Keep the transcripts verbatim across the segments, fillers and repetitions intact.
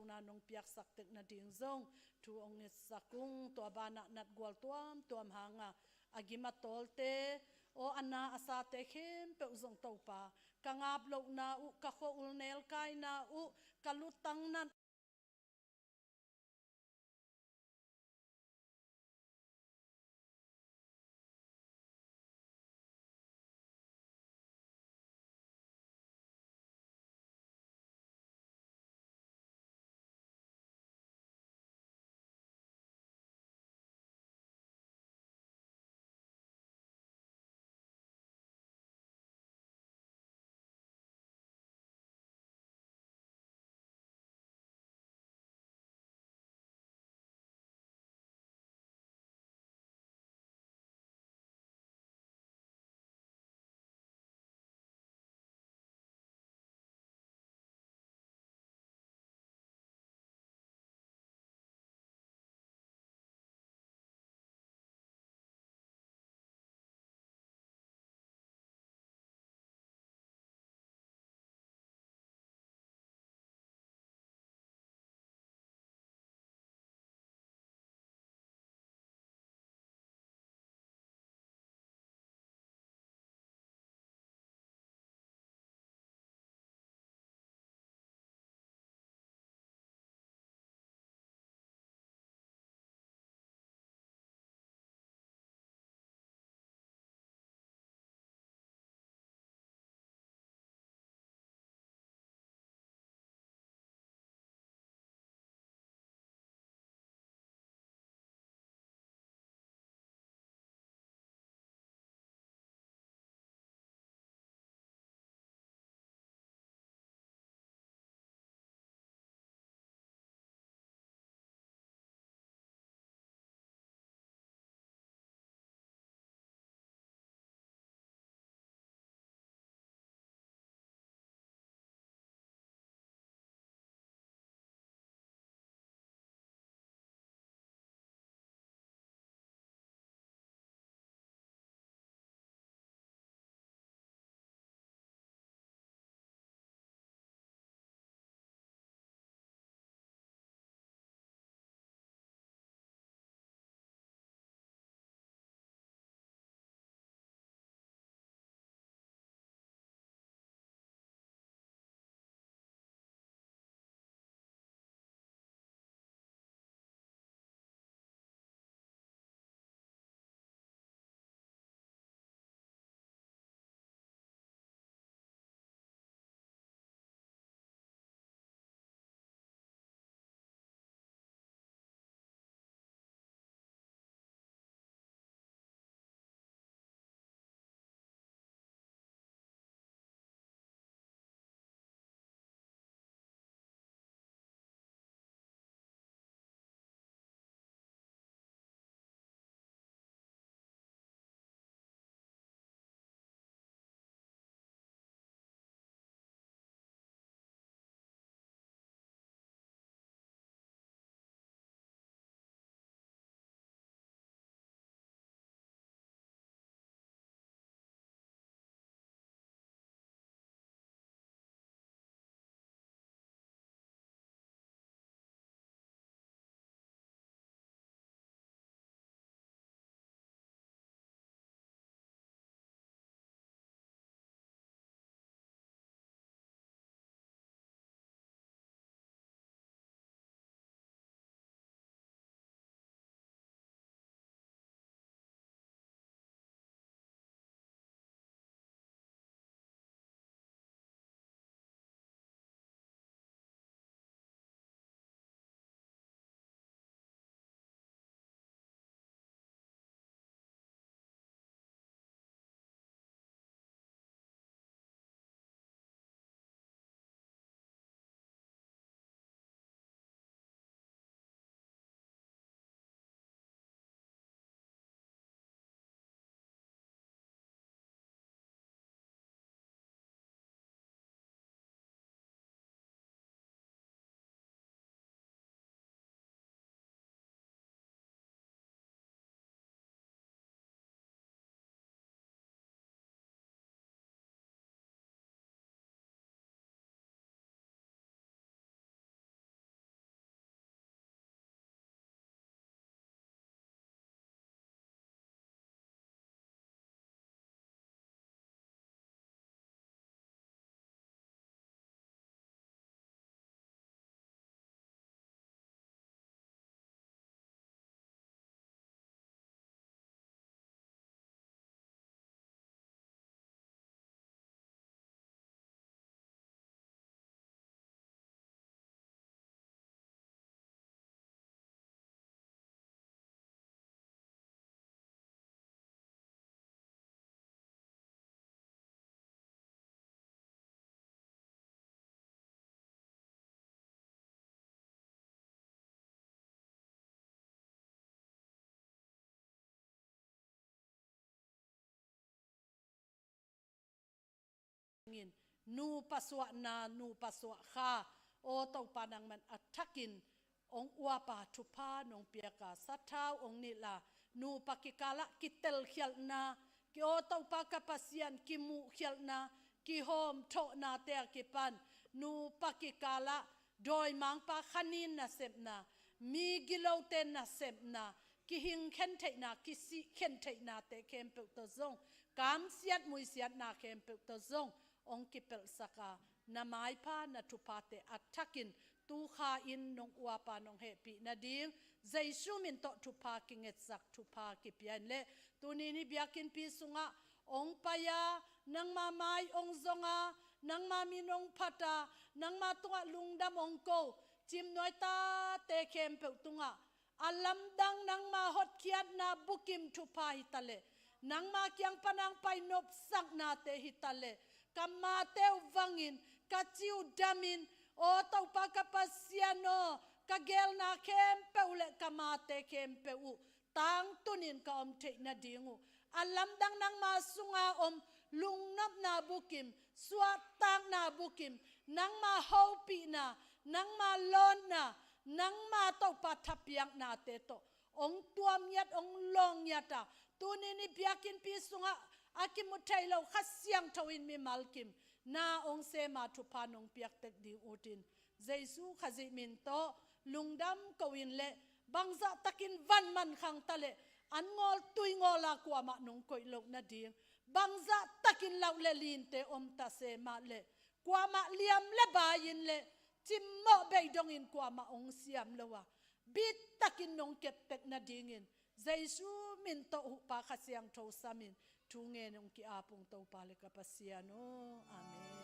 na nong piaksak tek nading zong thu hong ngetsak ung. Tua banah natgual tuamtuam hanga a gim a tawlte, aw a na a sate khempeuh zong Topa, ka ngap lohna uh, ka khua-ul nelkaina uh, ka lutang nat dingin nupa suahna, nupa suahkha, aw Topa nangman a thakin hong uapa thupha nong piaka, sathau hong nilh a, nupa kikalah kitelkhialhna, ki aw Topa ka Pasian kimuhkhialhna, kihawmthawhnate a kipan nupa kikalah dawimangpa khanin nasepna, migilote nasepna, kihing khentheihna, kisih khentheihnate khempeuh tawh zong, kamsiat muisiatna khempeuh tawh zong hong kipelhsak a, na maipha na thuphate a thakin tukha in nong uapa nong hehpih nading Jesu min tawh thupha kingetsak, thupha kipia in leh, tuni ni biakinnpi sungah hong pai a, nangma mai hong zong a, nangma min hong phat a, nangma tungah lungdam hong ko cimnuai tate khempeuh tungah a lamdang nangma hotkhiatna bukim thupha hi ta leh, nangma kiang pan hong pai nopsaknate hi ta leh, ka mate uh vangin, ka ci uh damin, aw Topa ka Pasian aw, ka geelna khempeuh leh ka mate khempeuh uh tangtunin ka om theih nading uh, a lamdang nangma sunga om lungnopna bukim, suahtakna bukim, nangma hopihna, nangma lawnna, nangma Topa thapiaknate tawh hong tuamngiat, hong lawngngiat a, tuni ni biakinnpi sungah a kimu thei lo Kha Siangtho in mimal kim na hong sem a, thupha nong piak tek ding utin, Jesu Khazih min tawh lungdam ko in leh, bangzah takin van man khang ta leh, an ngawl tui ngawl a kuamah nong koih loh nading, bangzah takin lauh leh linte om ta se mah leh, kuamah liam leh bai in leh, cimmawh bei dongin kuamah hong siam lo a, bit takin nong kep tek nadingin, Jesu min tawh huhpa Kha Siangtho samin thu ngen hong ki-ap ung Topa leh ka Pasian aw. Amen.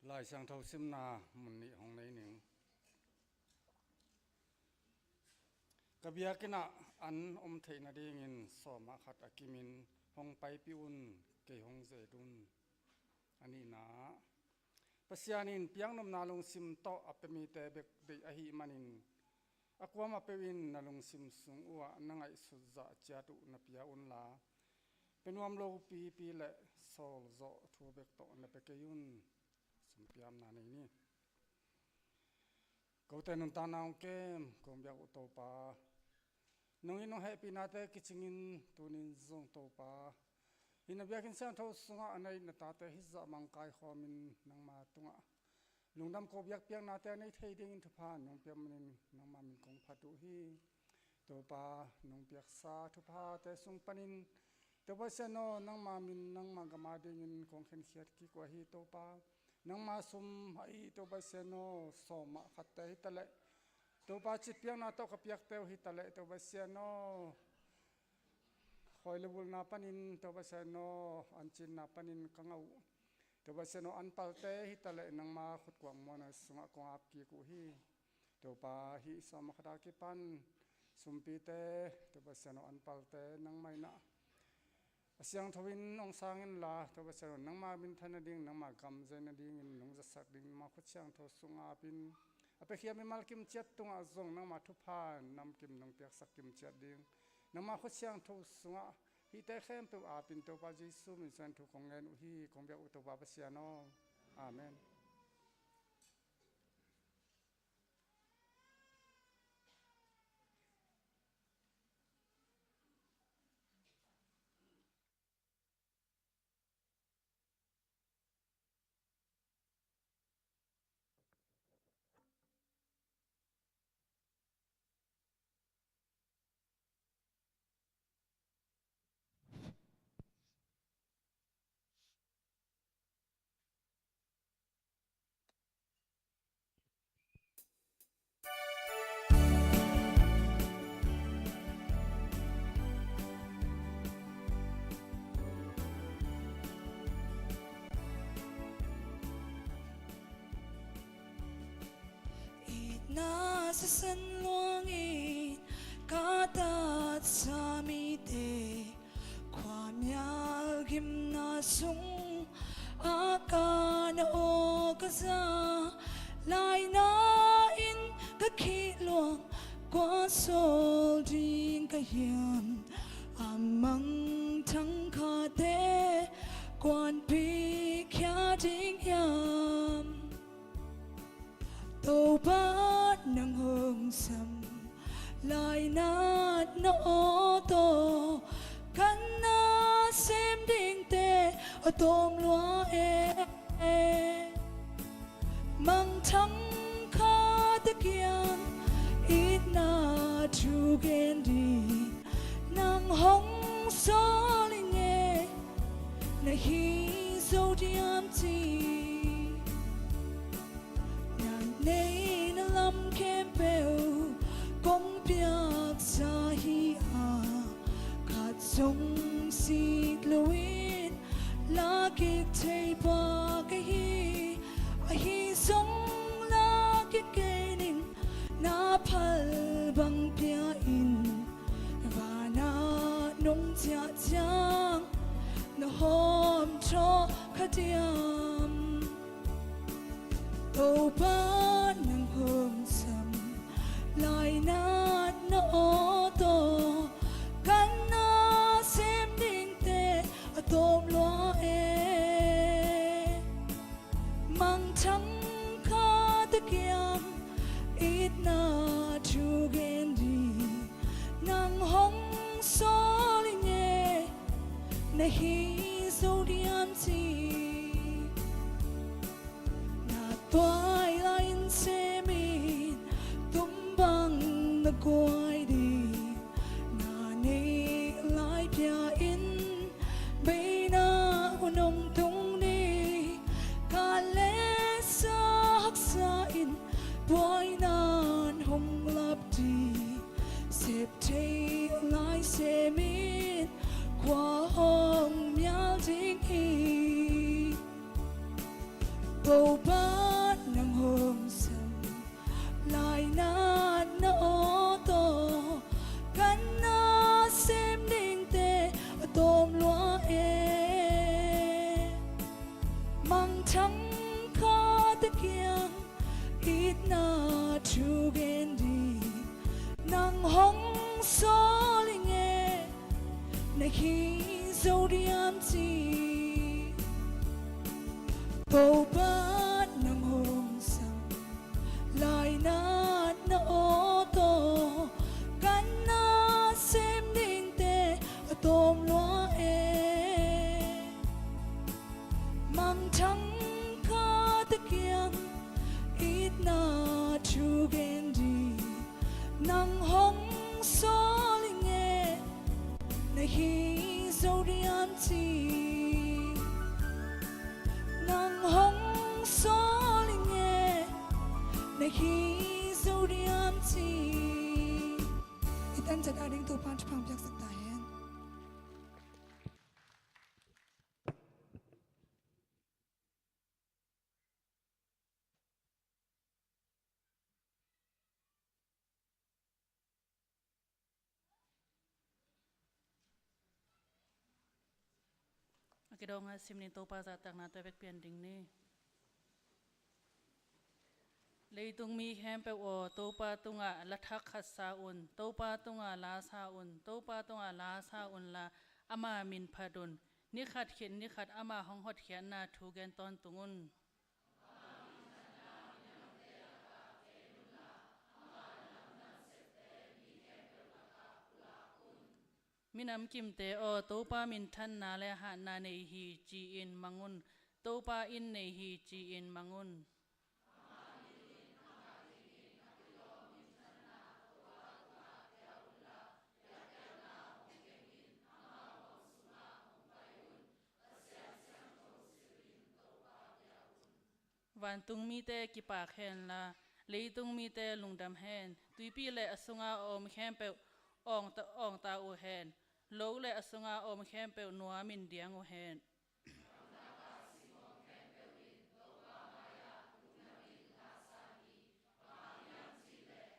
Lai Siangtho simna mun nih hong nei ning. Ka biakinn ah an om theih nadingin sawm ah khat a kimin hong paipih un, kei hong ze-et un. A nihna ah, Pasian in piaknopna lungsim tawh a pia mite bek deih ahih manin, a kuamah peuh in na lungsim sung uhah na ngaihsut zah ciat uh na pia unla, pia nuam lo pipi leh sawlzawh thu bek tawh na pia kei un. Sumpiamna nei ni. Kote nuntakna hong kem, kong biak uh Topa, nong it nong hehpihnate kicingin tunin zong Topa, hih na biakinn siangtho sungah a na it na tate hih zah mangkai khawmin nangma tungah lungdam ko biakpiaknate a nei thei dingin thupha nong piak manin nangma min kong phat uh hi. Topa, nong piaksa thuphate sung panin, Topa Pasian aw, nangma min nangma gam adingin kong khenkhiat kik uh ahi Topa. Nangma sum ahi Topa Pasian aw, sawm ah khatte hi ta leh, Topa, citpiakna tawh ka piakte uh hi ta leh, Topa Pasian aw, khawi le bulna panin, Topa Pasian aw, an cinna panin ka ngah uh, Topa Pasian aw, an palte hi ta leh, nangma khutkuak muanna sungah kong ap kik uh hi. Topa, hih sawm ah khat a kipan sumpite, Topa Pasian aw, an palte nangmah in ah a siangtho in hong sang inla, Topa Pasian aw, nangma minthan nading, nangma gam zai nadingin nong zasak ding nangma khut siangtho sungah ap in. A piakhia mimal kimciat tungah zong nangma thupha namkim nong piaksak kimciat ding, nangma khut siangtho sungah hihte khempeuh ap in, Topa Jesu min suang thu kong ngen uh hi, kong biak uh Topa Pasian aw. Amen. sisan luangin ka tatsa mite, khuamial gimna sungah ka na aw ka za, laina-in ka khih luang kua sawl ding ka hiam? A mangthang khate kua'n pikhia ding hiam? Topa nang hong sam, lainat na aw tawh ka na sem dingte a tawm lua e. Mangthang khate kiang itna thu gen ding nang hong sawl ing e, na hi zo diam ci? Na neihna lam khempeuh kong piaksa hi a, khat zong sik loin la kik thei pa ka hi. Ahi zong la kik kei ning, na phal bang pia in, vana nong ciah ciang na hawmthawh kha diam? Topa nang hong sam, lainat na aw tawh ka na sem dingte a tawm lua e. Mangthang khate kiang itna thu gen ding nang hong sawl ing e, na hi zo diam ci? Na tuai lai-in semin tum bang na guai ding, na neih lai pia in beina hun hong tung ding. Ka lehsa haksa in buaina'n hong lap ding, sep thei lai semin khua hong mial ding hi. Topa nang hong sam, lainat na aw tawh ka na sem dingte a tawm lua e. Mangthang khate kiang itna thu gen ding nang hong sawl ing e, na hi zo diam ci? Topa nang hong sam, lainat na aw tawh ka na sem dingte a tawm lua e. Mangthang khate kiang itna thu gen ding nang hong sawl ing e, na hi zo diam ci? Nang hong sawl ing e, na hi zo diam ci? I tan ciat ading Topa'n thupha piaksak ta hen. A kidawng a sim ni, Topa zahtakna tua bek pian ding ni. Leitung mi khempeuh aw, Topa tungah la thak khat sa un, Topa tungah la sa un, Topa tungah la sa unla, ama min phat un. Ni khat khit ni khat ama hong hotkhiatna thu gen tawntung un. Minam kimte aw, Topa minthanna le hatna nei hi ci-in mang un. Topa inn nei hi ci-in mang un. Vantung mite kipak hen la, leitung mite lungdam hen. Tuipi le a sunga a om khempeuh awng ta, awng ta uh hen. Lo le a sunga a om khempeuh nuamin diang uh hen. Lungdam a sim om khempeuh in Topa mai-ah lungdamin laksak hi. Bang hang hiam cih leh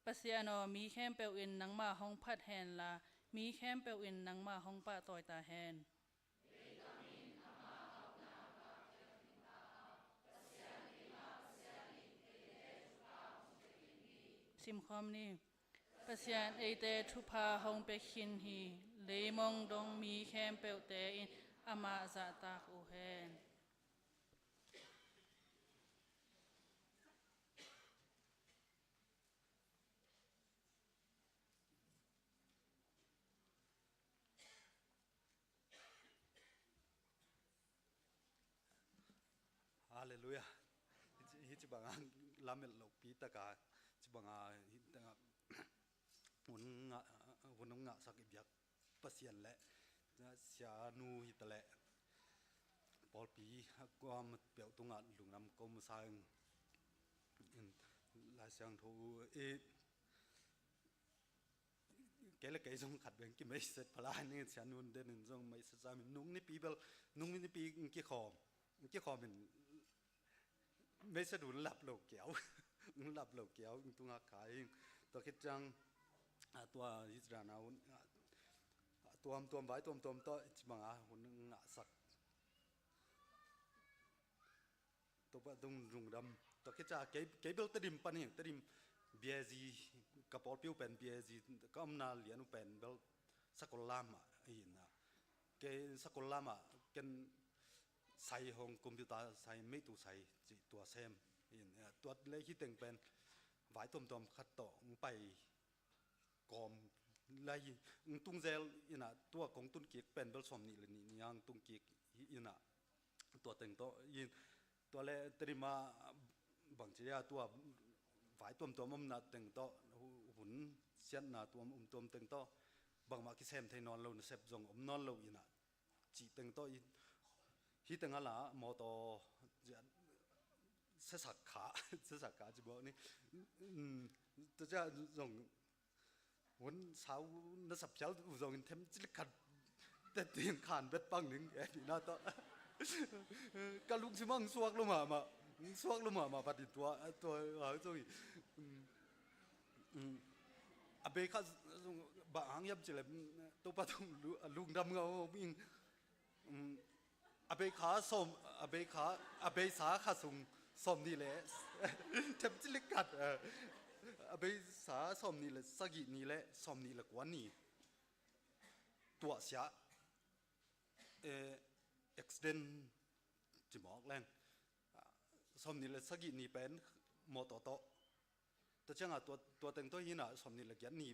Pasian aw, mi khempeuh in nangmah hong phat henla, mi khempeuh in nangmah hong pahtawi ta hen. Simkhawm ni. Pasian eite thupha hong pia khin hi. Leimong dong mi khempeuhte in amah zahtak uh hen. Halleluiah. Hici, hici banga lamet lopi taka, hici banga hi taka hun ngah, hun hong ngahsak i biak Pasian le sianu hi ta le pawlpi a kuam peuh tungah lungdam ko masa ing. Lai Siangtho i kei le kei zong khat beng ki message phalai ning, sianu den in zong message sam in nung nipi bel, nung nipi kikhawm, kikhawm in message un lap lo kiau, un lap lo kiau, un tunga kai ing. Tua khit ciang a tua hijrana un a tuamtuam vai tuamtuam tawh i ci banga hun ngahsak. Topa tung lungdam. Tua khit ciang kei, kei bel Tedim pan hi, Tedim B A Z ka pawlpi uh pen B A Z ka omna lian uh pen bel Sakol lamah hi na. Kei Sakol lamah ken sai hong computer sai, meitu sai ci tua sem hi na. Tua le hi teng pen vai tuamtuam khat tawh ng pai kawm lai hi, ng tung zel ina tua kong tun kik pen bel sawm nih le nih ni ang tung kik hi ina tua teng tawh in tua le Tedim a bangci a tua vai tuamtuam omna teng tawh hu-, hun siatna tuam um tuam teng tawh bangmah kisem thei nawn lo, nasep zong om nawn lo ina cih teng tawh in hi teng a la mawtaw siasak kha, siasak kha ci bawh ni. Tua ciah zong hun sau na sap phial uh zongin them cilik khat te ting khan bet pang ning e dina tawh ka lungsim ang suak lo mahmah, suak lo mahmah bat in tua, tua hau zongin a bei kha bah hang hiam cilem Topa tung lungdam ngau ing. A bei kha sawm, a bei kha, a beisa kha sung sawm nih le them cilik khat, a beisa sawm nih le sagih ni le sawm nih le kua ni tuahsia, accident cimawk leng sawm nih le sagih ni pen mawtaw tawh. Tua cianga tua, tua teng tawh hina sawm nih le giat ni,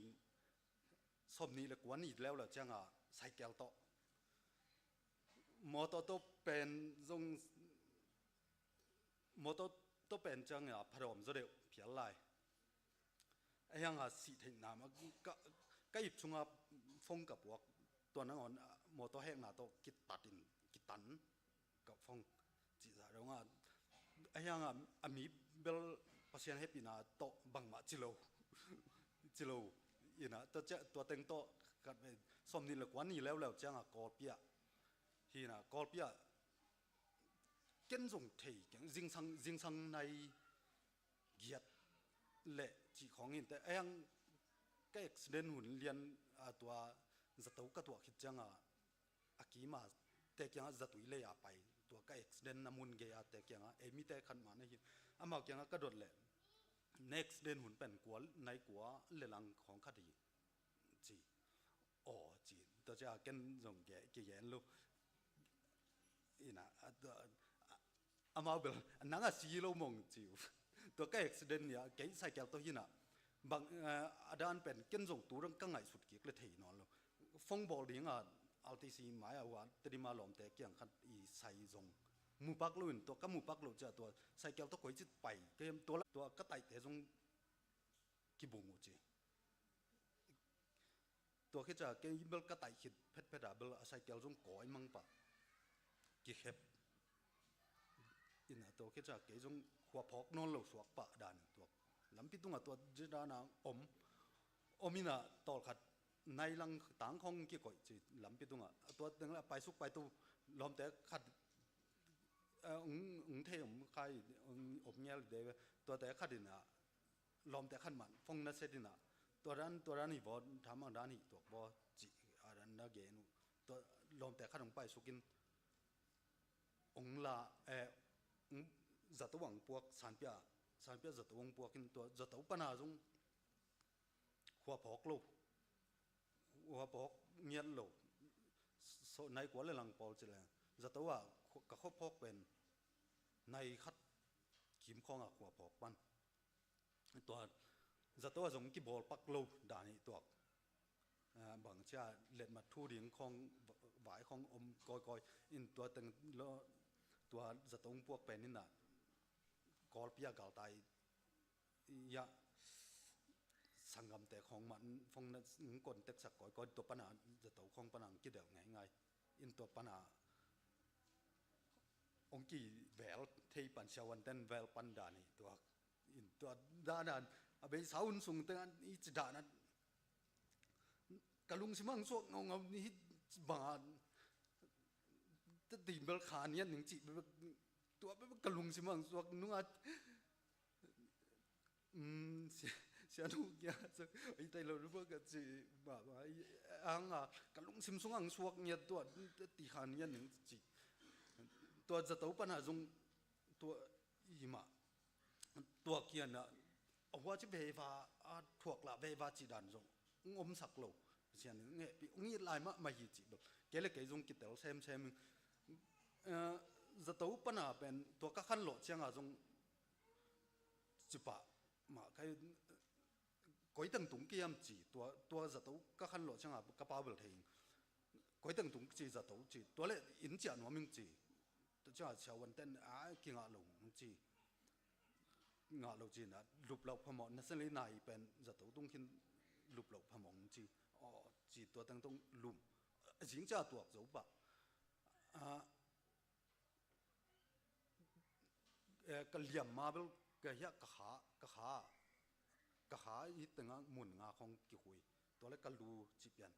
sawm nih le kua ni leuleu cianga cycle tawh. Mawtaw tawh pen zong, mawtaw tawh pen cianga phadawm zaw deuh phial lai. A hianga sih theihna ma ka, ka ip chunga phone ka puak tua nangawn mawtaw hekna tawh kitatin kitan ka phone cihzah dongah a hianga a mi bel Pasian hehpihna tawh bangmah ci lo, ci lo ina tua teng tawh khat ve sawm nih le kua ni leuleu cianga Kawlpi ah hina, Kawlpi ah ken zong thei keng zingsang, zingsang nai giat le cih khawng in te a hiang ka accident hun lian a tua zato ka tuah khit cianga a kima te kiangah zatui lei a pai tua ka accident na mun gei a te kiangah ei mite khat mah na hi. Amau kiangah ka dot leh na accident hun pen kua nai kua le lang khawng khat hi ci. Aw ci tua cia ken zong kigen lo ina amau bel nang a si lo mong ci uh. Tua ka accident nia kei cycle tawh hina bang a dan pen ken zong tu dang ka ngaihsut kik le thei nawn lo. Phone bawl dinga R T C mai a ua Tedim a lawmte kiang khat i sai zong mupak lo in tua ka mupak lo cia tua cycle tawh koi cit pai ka hiam tua, tua ka taihte zong kibung uh ci. Tua khit cia kei bel ka taih khit phetphet a bel a cycle zong kawi mang pah kikhep ina tua khit cia kei zong khua phawk nawn lo suak pah dan tua lampi tungah tua zidana om, om ina tawlkhat nai lang tang khawng kikoih ci lampi tungah tua teng a paisuk paitu lawmte khat ung thei om khai om ngel de tuate khat ina lawmte khat mah phone na set in ah, tua dan, tua dan hi vaw, thamang dan hi tuak vaw, ci a dan na gen uh. Tua lawmte khat hong paisuk in, hong la, eh, hong, zato hong puak, Sanpia, Sanpia zato hong puak in, tua zato pana zong khua phawk lo. Khua phawk ngiat lo. So, nai kua le lang pawl ci le. Zato ah khu-, ka khua phawk pen nai khat kim khawng ah khua phawk pan. Tua zato ah zong kibawl pak lo dan hi tuak. Ah, bang cia letmat thu ding khawng, va-, vai khawng om kawikawi. In tua teng lo, tua zato hong puak pen in ah, Kawlpi ah galtai, ya, sanggamte khawng mah phone na, contact sak kawikawi, tua pana zato khawng pana hong kidelh ngeingai. In tua pana hong kivel thei pan, siavuanten vel pan dan hi tuak. In tua dan a, a beisa hun sung teng an i ci dan a, ka lungsim ah hong suak ngaungau ni hi bang a, teti bel kha niat ning ci, tua bel ka lungsim ah hong suak nung a, um, sia, sia nu kia, so, i tai lo lu ka ci, ba, ba, i, ang a, ka lungsim sung ah hong suak ngiat tua, teti kha niat ning ci. Tua zato pana zong, tua i mah, tua kian ah, a hua ci veiva, a thuak lah veiva ci dan zong hong omsak lo. Pasian in hong hehpih, hong it lai mahmah hi ci bel. Kei le kei zong kitel semsem. Eh, zato pana pen, tua ka khanlawh ciang a zong ci pah mah kai, koi teng tung kiam ci, tua, tua zato ka khanlawh ciang a ka pau bel thei ing. Koi teng tung ci zato ci, tua le inn ciah nuam ing ci. Tua ciang a siavuanten a kingah lo hong ci. Ngah lo ci na, lup loh phamawh, na seli nai pen zato tung khin lup loh phamawh hong ci. Aw, ci tua teng tong lum. Zing cia tuak zo pah. Ah, eh, ka liam ma bel, ka hiah ka kha, ka kha, ka kha i tengah mun nga khawng kikhui. Tua le ka lu ci pian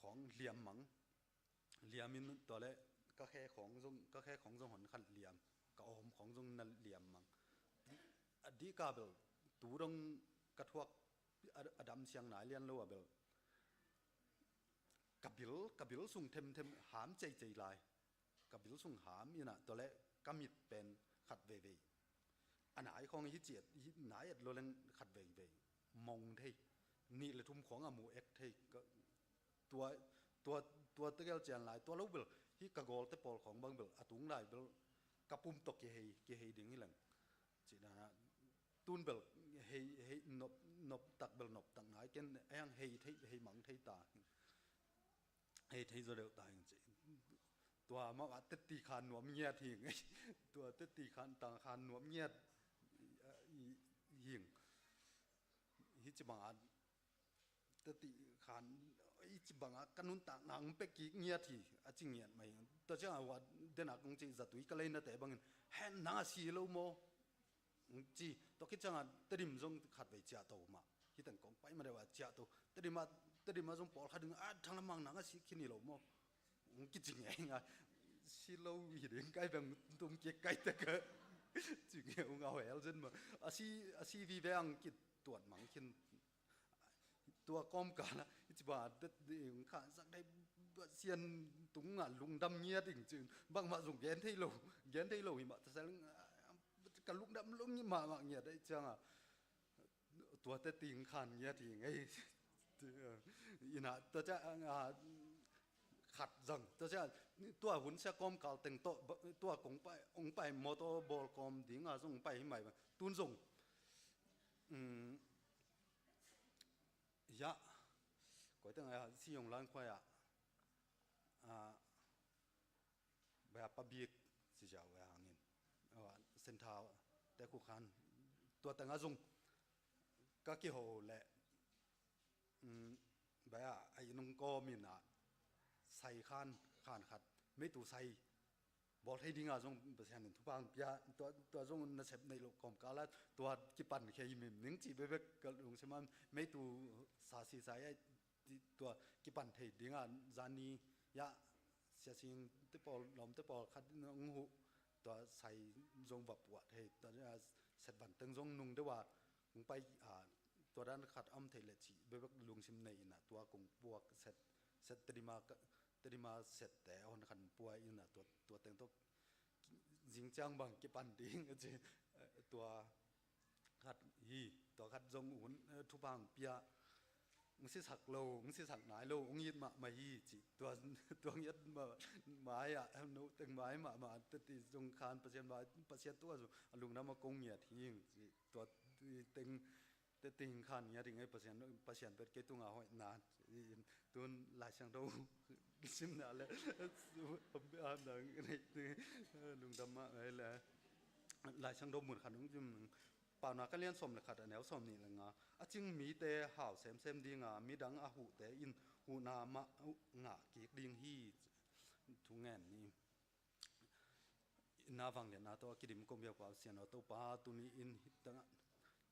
khawng liam mang. Liam in tua le ka khe khawng zong, ka khe khawng zong hon khat liam, ka awm khawng zong na liam mang. A dih ka bel, tu dong ka thuak a, a dam siang nai lian lo a bel, ka bil, ka bil sung themthem ham ceicei lai. Ka bil sung ham in ah, tua le ka mit pen khat veivei. A nai khawng hi ciat, hi nai et lo leng khat veivei. Mong thei. Nih le thum khawng a mu ek thei. Ka, tua, tua, tua tegel cian lai. Tua lo bel, hi ka gawlte pawl khawng bang bel, a tung lai bel, ka pum tawh kihei, kihei ding hi leng. Ci dan a, tun bel, hei, hei, nop, nop tak bel, nop tak ngai ken, a hiang hei thei, hei mang thei ta. Hei thei zaw deuh ta hing ci. Tua mah a teti khan nuam ngiat hing. Tua teti khan tang khan nuam ngiat, i, i, hing. Hi ci bang a teti khan, i ci bang a ka nuntak nang pek kik ngiat hi, a ci ngiat mai. Tua ciang a hua dena kong ci zatui ka lei nate bangin, hen nang a si lo maw? Ci, tua khit ciangin Tedim zong khatvei ciahto mah. Hi teng kong pai ma deuh a ciahto. Tedim a, Tedim a zong pawlkhat ding, a, Thang Lam Mang nang a si khin hi lo maw? Kici ngeingai. Si lo hi ding kai beng tung kik kai tek a. Ci ngeungau hel zen mah. A si, a si vive ang kituat mang khin. Tua kawmkal ah, i ci bang a, ding khansak dai, sian tung a lungdam ngiat ing ci, bangmah zong gen thei lo, gen thei lo hi mah, ta sel, ka lungdam lo ngi mahmah ngiat dai ciang a, tua te ting khan ngiat hi ngei. Ina, tua ciang a, khat zang, tua ciang, tua hun sia kawmkal teng tawh, tua kong pai, ong pai mawtaw bawl kawm ding a zong pai hi mai, tun zong, um, Hiah, koi teng a, si yong lan khuai ah, a, baya pa bik, si ziau baya hangin. Awa, sentha, te khu khan, tua teng a zong, ka kiho le, um, baya, a inung kawm in a, sai khan, khan khat, meitu sai, bawl thei ding a zong Pasian in thupha hong pia, tua, tua zong nasep nei loh kawmkal a, tua kipan khia hi mim ning ci bekbek ka lungsim a, meitu sa si sa i, tua kipan thei ding a, zani, ya, sia sing te pawl, lawm te pawl khat in hong huh, tua sai zong va puah thei, tua, ya, set van teng zong nung deuh a, Pai, a, tua dan khat om thei le cih bekbek lungsim nei in a, tua kong puak set, set Tedim a ka, Tedim a set te hon khan pua in a, tua, tua teng tua zing ciang bang kipan ding a ci, tua khat hi, tua khat zong un, eh, thupha hong pia, hong sisak lo, hong sisak nai lo, hong it mahmah hi ci, tua, tua ngiat mah, mai ah, no teng mai mahmah, teti zong khan Pasian mai, Pasian tua zong, a lungdam a kong ngiat hi, ci, tua teng, teti khan ngiat hi ngei Pasian, Pasian pet kei tunga hoihna, ci, tun Lai Siangtho simna le, lungdam mah, eh, le, Lai Siangtho mun khat hong sim, Paunak a lian sawm le khat a neu sawm nih le nga. A cing mite hau semsem dinga, midang a huhte in huhna mah uh ngah kik ding hi. Thu ngen ni. Inn a vangliatna tawh a kidim kong biak Pasian aw Topa, tuni in hih tengah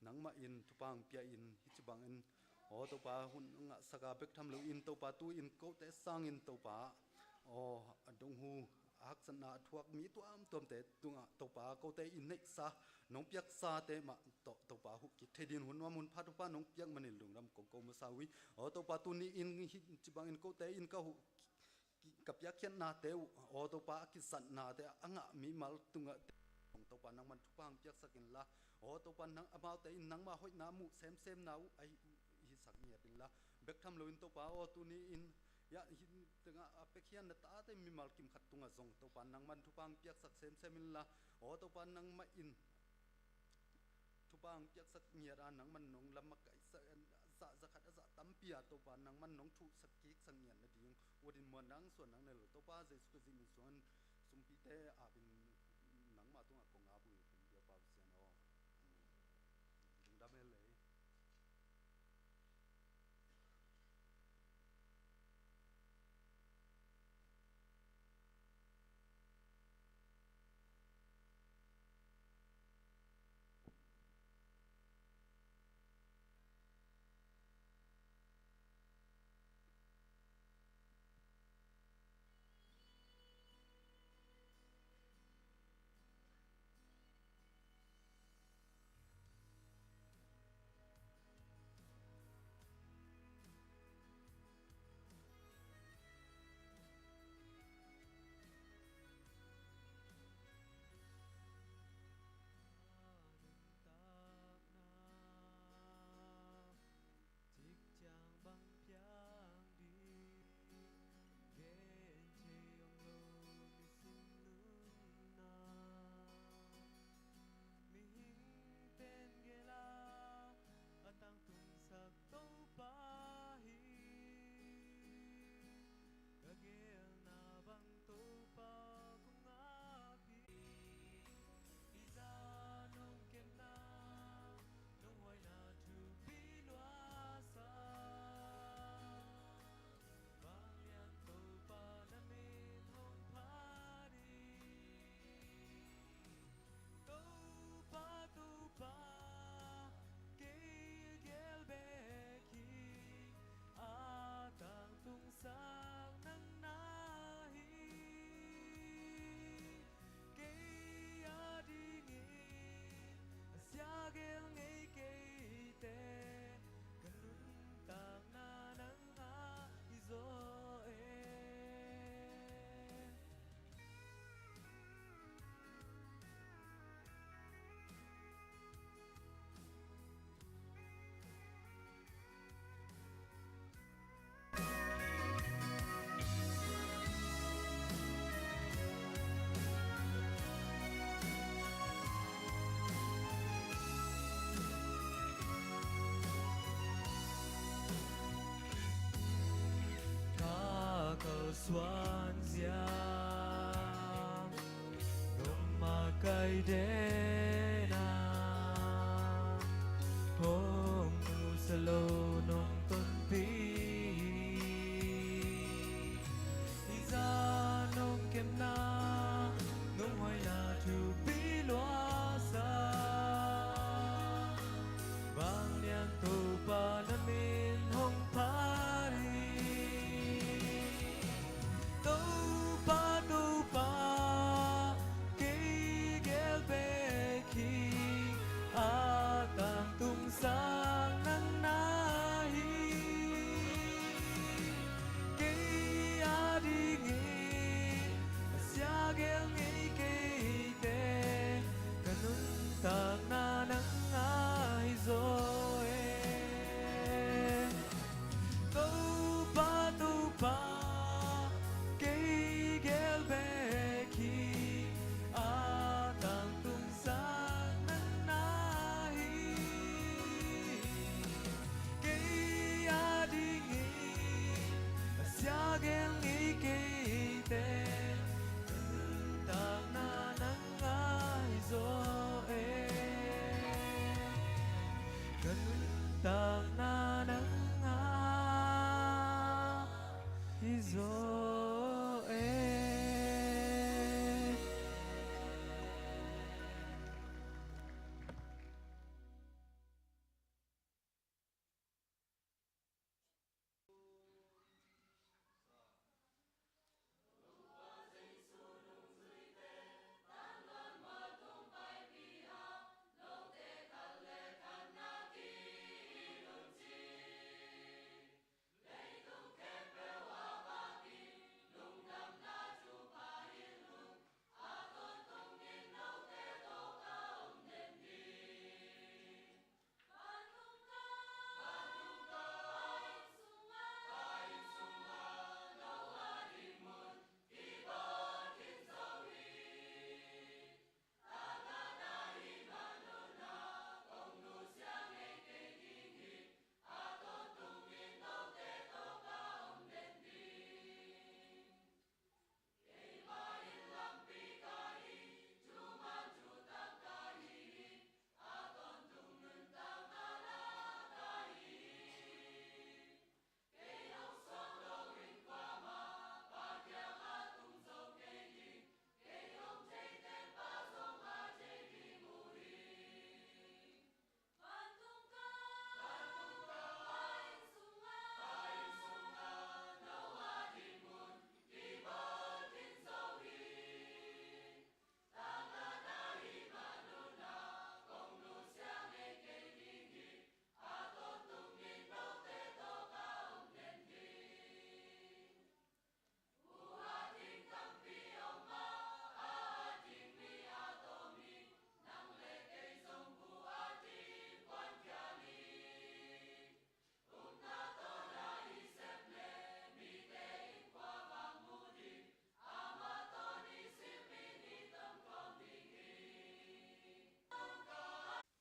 nangmah in thupha hong pia in, hih ci bangin aw Topa, hun ngahsak a bek tham loin Topa, tu-in kote sangin Topa aw, a dong hu, a haksatna a thuak mi tuamtuamte tungah Topa, kote in neihsa, nong piaksate mah tawh Topa, huh kik thei din hun nuam hun pha Topa nong piak manin lungdam kong ko masa uh hi. Aw Topa, tuni in hih ci bangin kote in ka huh, ka piakkhiatnate uh, aw Topa, a kisatnate a ngah mimal tungah Topa nangman thupha hong piaksak inla, aw Topa, nang amaute in nangma hoihna muh semsemna uh a hi, hisak ngiat inla, bek tham loin Topa aw, tuni in, ya, hih tengah a piakkhiatna tate mimal kim khat tungah zong Topa nangman thupha hong piaksak semsem inla, aw Topa, nangmah in thupha hong piaksak ngiat a, nangman nong lam a kaihsak, a zah za khat a zah tampi a Topa nangman nong thuhsak kiksak ngiat nading ut in muan nang suan nang nei lo Topa Jesu Khazih min suang sumpite apin nangmah tungah kong ap uh hi, kong biak Pasian aw. Lungdam hen le. Nuntakna cik ciang bang piang ding, gen thei om lo nisim nunna. Mihing pen gel a a tangtungsak Topa hi. Ka gelna bang Topa kong ngak hi. Hih zah nong kepna, nong huaina thupi luasa. Vanglian Topa na min hong phat hi. Topa, Topa, kei gel bek hi, a tangtungsak nang na hi. Kei adingin a sia gel ngei keite, ka nuntakna nang ah hi zaw e. Ka kalsuan ziam nong makaih den a, hong nusia lo nong tonpih. Hih zah nong kepna, nong huaina thupi luasa. Vanglian Topa na min hong phat hi. Topa, Topa, kei gel bek Keite ka nuntakna nang ahi zaw e, ka nuntakna nang ahi zaw e.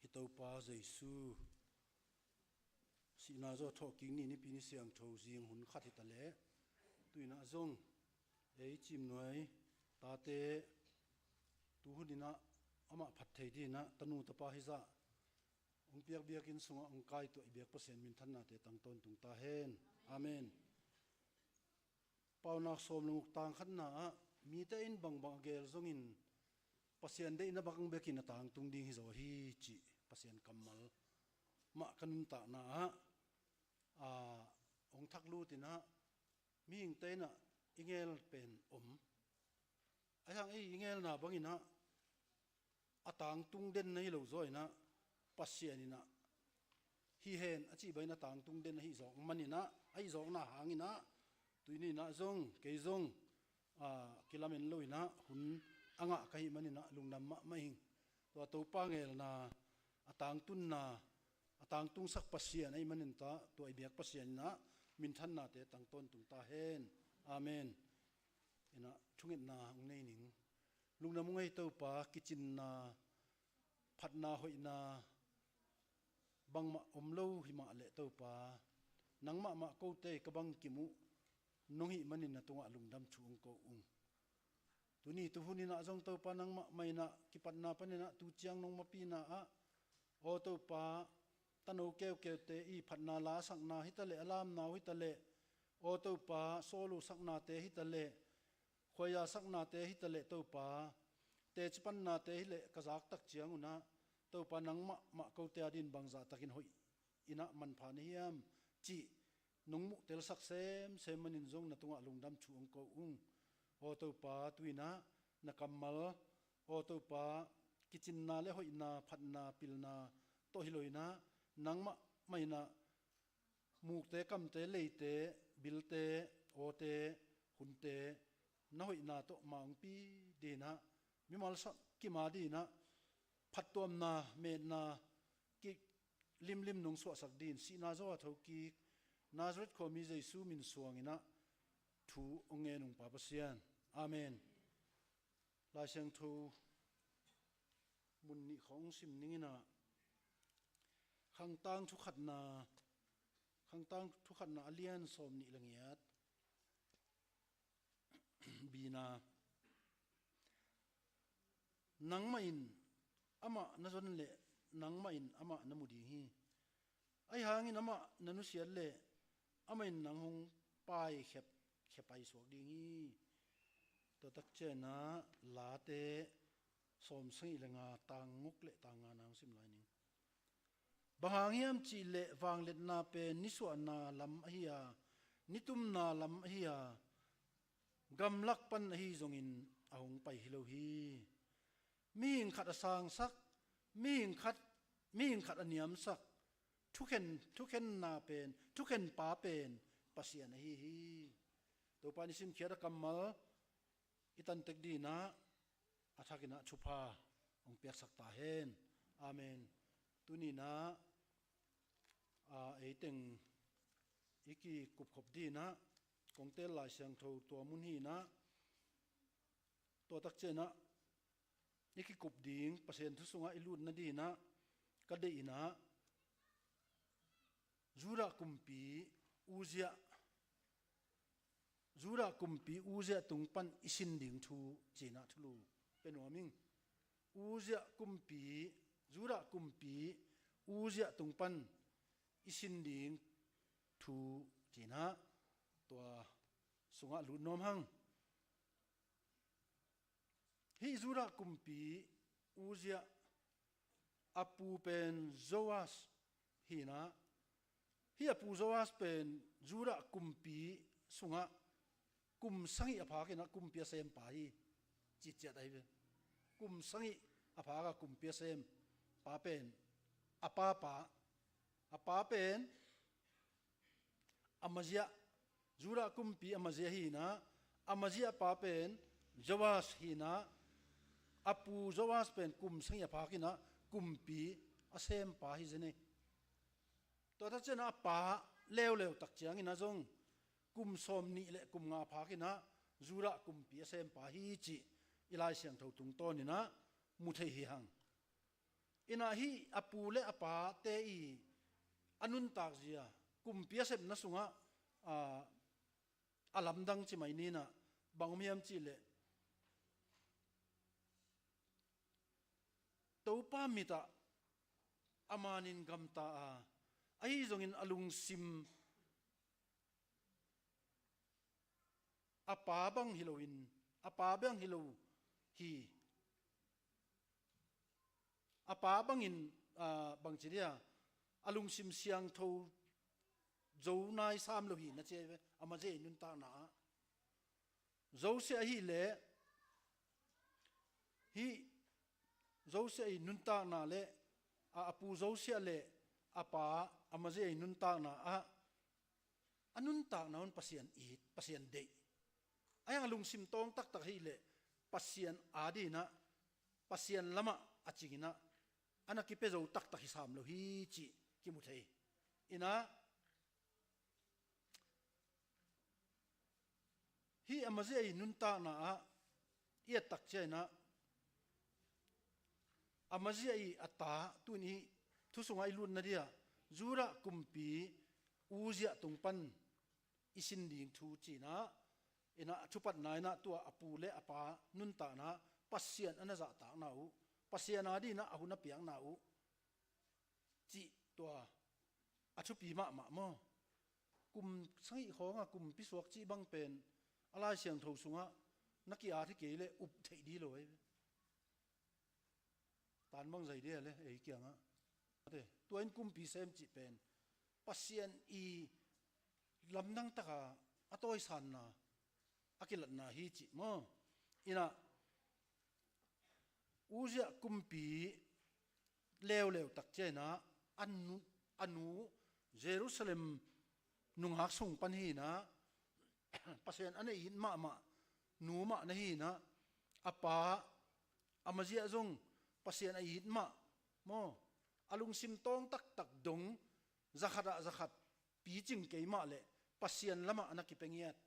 I Topa Jesu sihna zaw thawhkik ni, Nipi ni siangtho zing hun khat hi ta leh, tu-in ah zong ei Cimnuai tate tu hun in ah amah phat thei dingin ah tanu tapa hizah hong piak biakinn sungah hong kaituah i biak Pasian minthannate tang tawntung ta hen. Amen. Paunak sawm le guk, tang khatna ah, mite in bangbang a geel zongin Pasian deihna bang bekin a tangtung ding hi zaw hi, cih Pasian kammal mah ka nuntakna ah, aa, hong thak lut in ah, mihingte in ah i geel pen om. Ahi hang ei i geelna bangin ah a tangtung den na hi lo zaw in ah, Pasian in ah hi hen a cih bangin a tangtung den ahih zawk manin ah, ahih zawkna hangin ah, tuni in ah zong, kei zong, aa, kilamen lo in ah hun a ngah ka hih manin ah lungdam mahmah ing. Tua Topa geelna, a tangtunna, a tangtungsak Pasian ahih manin tah, tua i biak Pasian in ah minthannate tang tawntung ta hen. Amen. In ah thungetna hong nei ning. Lungdam ung ei Topa, kicinna, phatna, hoihna bangmah om lo hi mah leh Topa, nangmah mah kote ka bangkim uh nong hih manin na tungah lungdam thu hong ko ung. Tuni tuhun in ah zong Topa, nangmah mah in ah kipatna panin ah tu ciang nong mapihna ah, aw Topa, tano keukeute i phatna lasakna hi ta leh, a lamna uh hi ta leh, aw Topa, solo saknate hi ta leh, khuaia saknate hi ta leh Topa, teci pannate hi leh ka zak tak ciang un ah, Topa, nangmah mah kote a dingin bangzah takin hoih in ah manpha na hiam cih nong muhtelsak semsem manin zong na tungah lungdam thu hong ko ung. Aw Topa, tu-in ah na kammal, aw Topa, kicinna le hoihna, phatna, pilna tawh hi lo in ah, nangmah mah in ah mukte, kamte, leite, bilte, awte, hunte, na hoihna tawh ma hong pi dingin ah, mimal sak kim a dingin ah phattuamna, metna, kilimlim nong suahsak dingin, sihna zaw a thokik Nazareth khuami Jesu min suangin ah thu hong ngen ung Pa Pasian. Amen. Lai Siangtho mun nih khawng hong sim ning in ah, Khangtang Thukhatna, Khangtang Thukhatna a lian sawm nih le giat, Ina, nangmah in amah na zon leh nangmah in amah na mu ding hi. Ahi hangin amah na nusiat leh amah in nang hong paikhep, khepai suak ding hi. Tua takcianah Late sawmsagih le nga, tang nguk le tang nga na hong sim lai ning. Bang hang hiam cihleh vangliatna pen nisuahna lam ahi a, nitumna lam ahi a, gamlak pan ahi zongin a hong pai hi lo hi. Mihing khat a sangsak, mihing khat, mihing khat a niamsak, thukhen, thukhenna pen, thukhenpa pen Pasian ahi hi. Topa in i simkhiat a kammal i tantek dinah a thakinah thupha hong piaksak ta hen. Amen. Tuninah, a, eiteng i kikupkhop dinah kong teel Lai Siangtho tua mun hinah, tua takcianah i kikup ding Pasian thu sungah i lutna dinah ka deih inah Judah kumpi Uzziah, Judah kumpi Uzziah tung pan i sin ding thu cinah thulu pia nuam ing. Uzziah kumpi, Judah kumpi Uzziah tung pan i sin ding thu cinah tua sungah lut nuam hang. Hih Judah kumpi Uzziah a pu pen Joas hinah, hih a pu Joas pen Judah kumpi sungah kum sagih a phakinah kumpi a sempa hi. Citciat ahi ve. Kum sagih a phaka kumpi a sempa pen a papa, a pa pen Amazia, Judah kumpi Amazia hinah, Amazia pa pen Joas hinah, a pu Joas pen kum sagih a phakinah kumpi a sempa hi zen hi. Tua takcianah a pa leuleu takcianginah zong kum sawmnih le kum nga phakinah Judah kumpi a sempa hi cih i Lai Siangtho tungtawninah mu thei hi hang. Inah hih a pu le a pate i a nuntakzia kumpi a sepna sungah, a, a lamdang ci mai ninah bang om hiam cihleh Topa mitah a manin gamta a, ahi zongin a lungsim a pa bang hi loin, a pa bang hi lo hi. A pa bangin, ah, bangci dia, a lungsim siangtho zo nai sam lo hi na ci ahi ve, Amazia i nuntakna ah. Joseph ahileh, hih Joseph i nuntakna le, a, a pu Joseph le a pa Amazia i nuntakna ah, a nuntakna un Pasian it, Pasian deih. A hiang a lungsim tawng taktak hileh Pasian adinah, Pasian lamah a cinginah a na kipia zo taktak hi sam lo hi cih kimu thei. Inah hih Amazia i nuntakna ah i et takcianginah Amazia i a ta tuni thu sungah i lutna dia Judah kumpi Uzziah tung pan i sin ding thu cinah, inah a thupatna inah tua a pu le a pa nuntakna Pasian a na zahtakna uh, Pasian adinah a hun a piakna uh cih tua a thupi mahmah maw? Kum sagih khawnga kumpi suak cih bang pen a Lai Siangtho sungah na ki-at hi kei leh up theih dih lo ahi ve. Tan bang zai dia le ei kiangah. Tua in kumpi sem cih pen Pasian i lamdang taka a tawisanna a kilatna hi cih maw? Inah Uzziah kumpi leuleu takcianginah a nu, a nu Jerusalem nungak sung pan hinah Pasian a na it mahmah nu mah na hinah a pa Amazia zong Pasian a it mah maw? A lungsim tawng taktak dong zakhat ah zakhat picing kei mah leh Pasian lamah a na kipia ngiat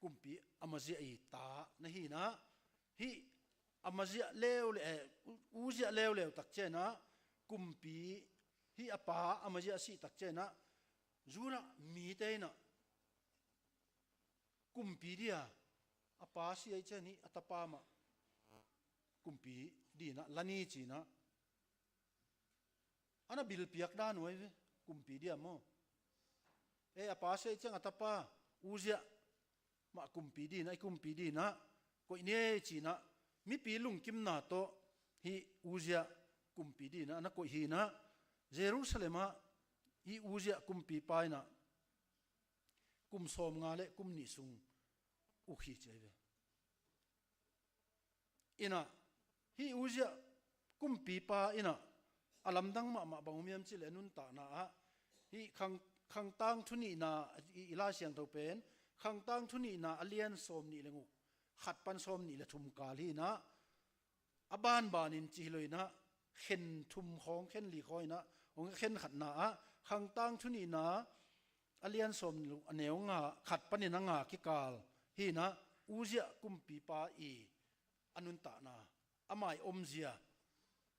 kumpi Amazia i ta na hinah, hih Amazia leuleu, eh, U-, Uzziah leuleu takcianginah kumpi, hih a pa Amazia a sih takcianginah Judah mite inah kumpi dia A pa si ahih ciang hih a tapa mah kumpi dinah la ni cinah a na bilpiak dan uh ahi ve. Kumpi dia maw? E, a pa si ahih ciang a tapa Uzziah mah kumpi dinah, i kumpi dinah koih ni ei cinah mipi lungkimna tawh hih Uzziah kumpi dinah a na koih hinah Jerusalem ah hih Uzziah kumpipa inah kum sawmnga le kum nih sung uk hi ci ahi ve. Inah hih Uzziah kumpipa inah a lamdang mahmah bang om hiam cih leh a nuntakna ah hih khang, khangtang thu nihna i, i Lai Siangtho pen khangtang thu nihna a lian sawm nih le nguk khat pan sawm nih le thum kal hinah a banbanin ci hi lo inah khen thum khawng khen li khawng inah hong khen khatna ah khangtang thu nihna a lian sawm nih le nguk a neu nga khat panin a nga kikal hinah Uzziah kumpipa i a nuntakna a mai omzia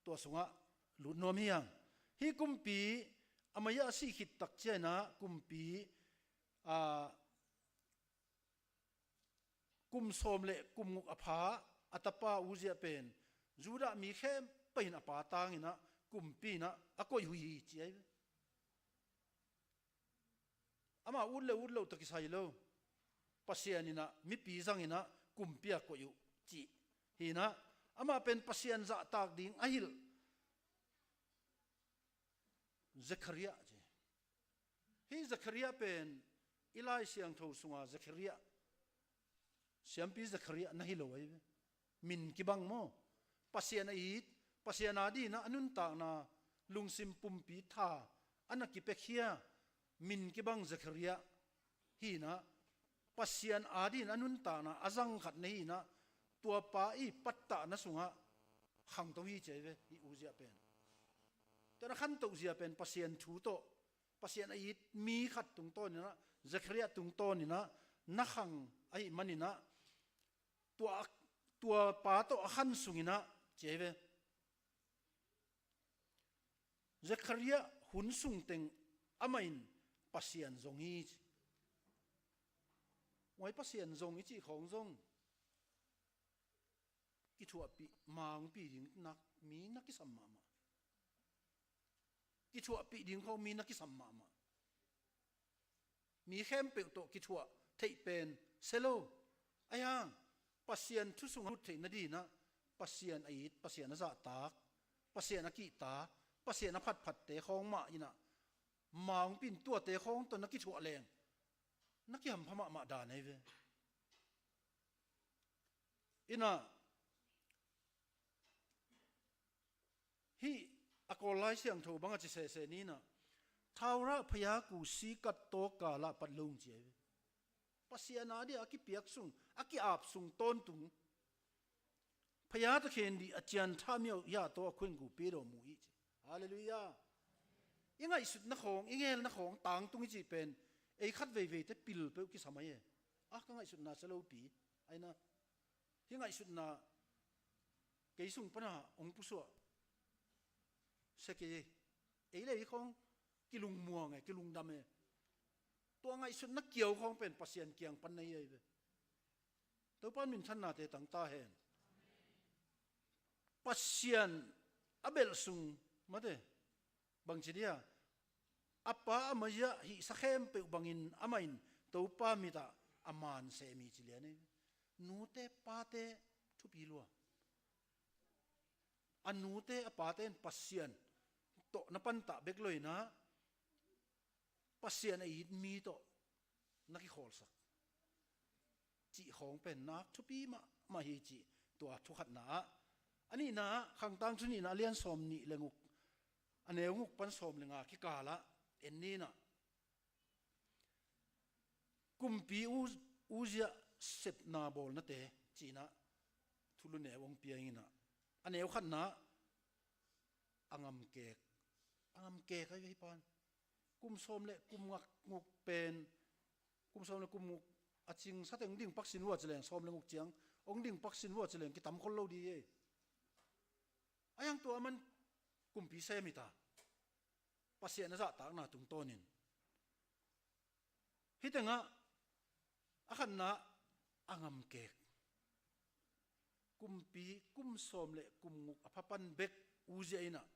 tua sungah lut nuam hi hang. Hih kumpi a mai-ah a sih khit tak cianginah kumpi a kum sawm le kum nguk a pha a tapa Uzziah pen Judah mi khempeuh in a pa tanginah kumpi inah a koih uh hi ci ahi ve. Amah ut le ut loh tawh kisai lo. Pasian inah mipi zanginah kumpi a koih uh cih hinah amah pen Pasian zahtak ding a hilh Zekhariah ci. Hih Zekhariah pen i Lai Siangtho sunga Zekhariah, siampi Zekhariah na hi lo ahi ve. Min kibang maw? Pasian a it, Pasian a dinah a nuntakna lungsim pumpi tha a na kipekkhia min kibang Zekhariah hinah Pasian a dinah a nuntakna a zang khat na hinah tuapa i pattahna sungah khangto hi ci ahi ve. Hih Uzziah pen tua na khantoh zia pen Pasian thu tawh Pasian a it mi khat tungtawninah Zekhariah tungtawninah na khang ahih maninah tua, tuapa tawh a khan sunginah ci ahi ve. Zekhariah hun sungteng amah in Pasian zong hi ci. Huai Pasian zong i cih khawng zong kithuahpih mangpi ding nak mi na kisam mahmah. Kithuahpih ding khawng mi na kisam mahmah. Mi khempeuh tawh kithuah theih pen se lo. Ahi hang Pasian thu sungah lut theih nadinah Pasian a it, Pasian a zahtak, Pasian a kihta, Pasian a phatphatte khawng mah inah mangpi in tuate khawng tawh na kithuah leng na kihampha mahmah dan ahi ve. Inah hih a Kawl Lai Siangtho bang a ci sese ninah thaurah phayaku sikat tawka lah pat lo ci ahi ve. Pasian a dia a kipiak sung a ki-ap sung tawntung phaya takhen dih a cian thah miauh hia tawh a khuenku pido mu ih ci. Halleluiah. I ngaihsutna khawng i ngelna khawng tangtung i cih pen ei khat veiveite pil peuh kisam ahi e. A ka ngaihsutna se lopi aina. Hih ngaihsutna kei sung pana hong pusuah se kei ei. Ei le ei khawng kilungmuang e, kilungdam e. Tua ngaihsutna kiau khawng pen Pasian kiang pan na hi ahi ve. Topan minthannate tangta hen. Pasian a belh sung mate bangci dia a pa a maiah hihsa khempeuh bangin amah in Topa mitah a man seh mi ci lian ei. Nute pate thupi lua. A nute a pate in Pasian tawh na pantah bek loinah Pasian a it mi tawh na kikhawlsak cih khawng pen nak thupi mahmah hi cih tua thukhatna ah. A nihna ah Khangtang Thu nihna a lian sawm nih le nguk a neu nguk pan sawm le nga kikalah en ninah kumpi U-, Uzia sepna bawlnate cinah thulu neu hong pia inginah a neu khatna a ngamkek, a ngamkek ahi pan. Kum sawm le kum ngak nguk pen, kum sawm le kum nguk a cing sateng ding paksin vua cileng, sawm le nguk ciang hong ding paksin vua cileng kitam khol lo di ei. A yang tua man kumpi sem hi ta. Pasian a zahtakna tungtawnin hih tengah a khatna a ngamkek. Kumpi kum sawm le kum guk a pha pan bek Uzziah in ah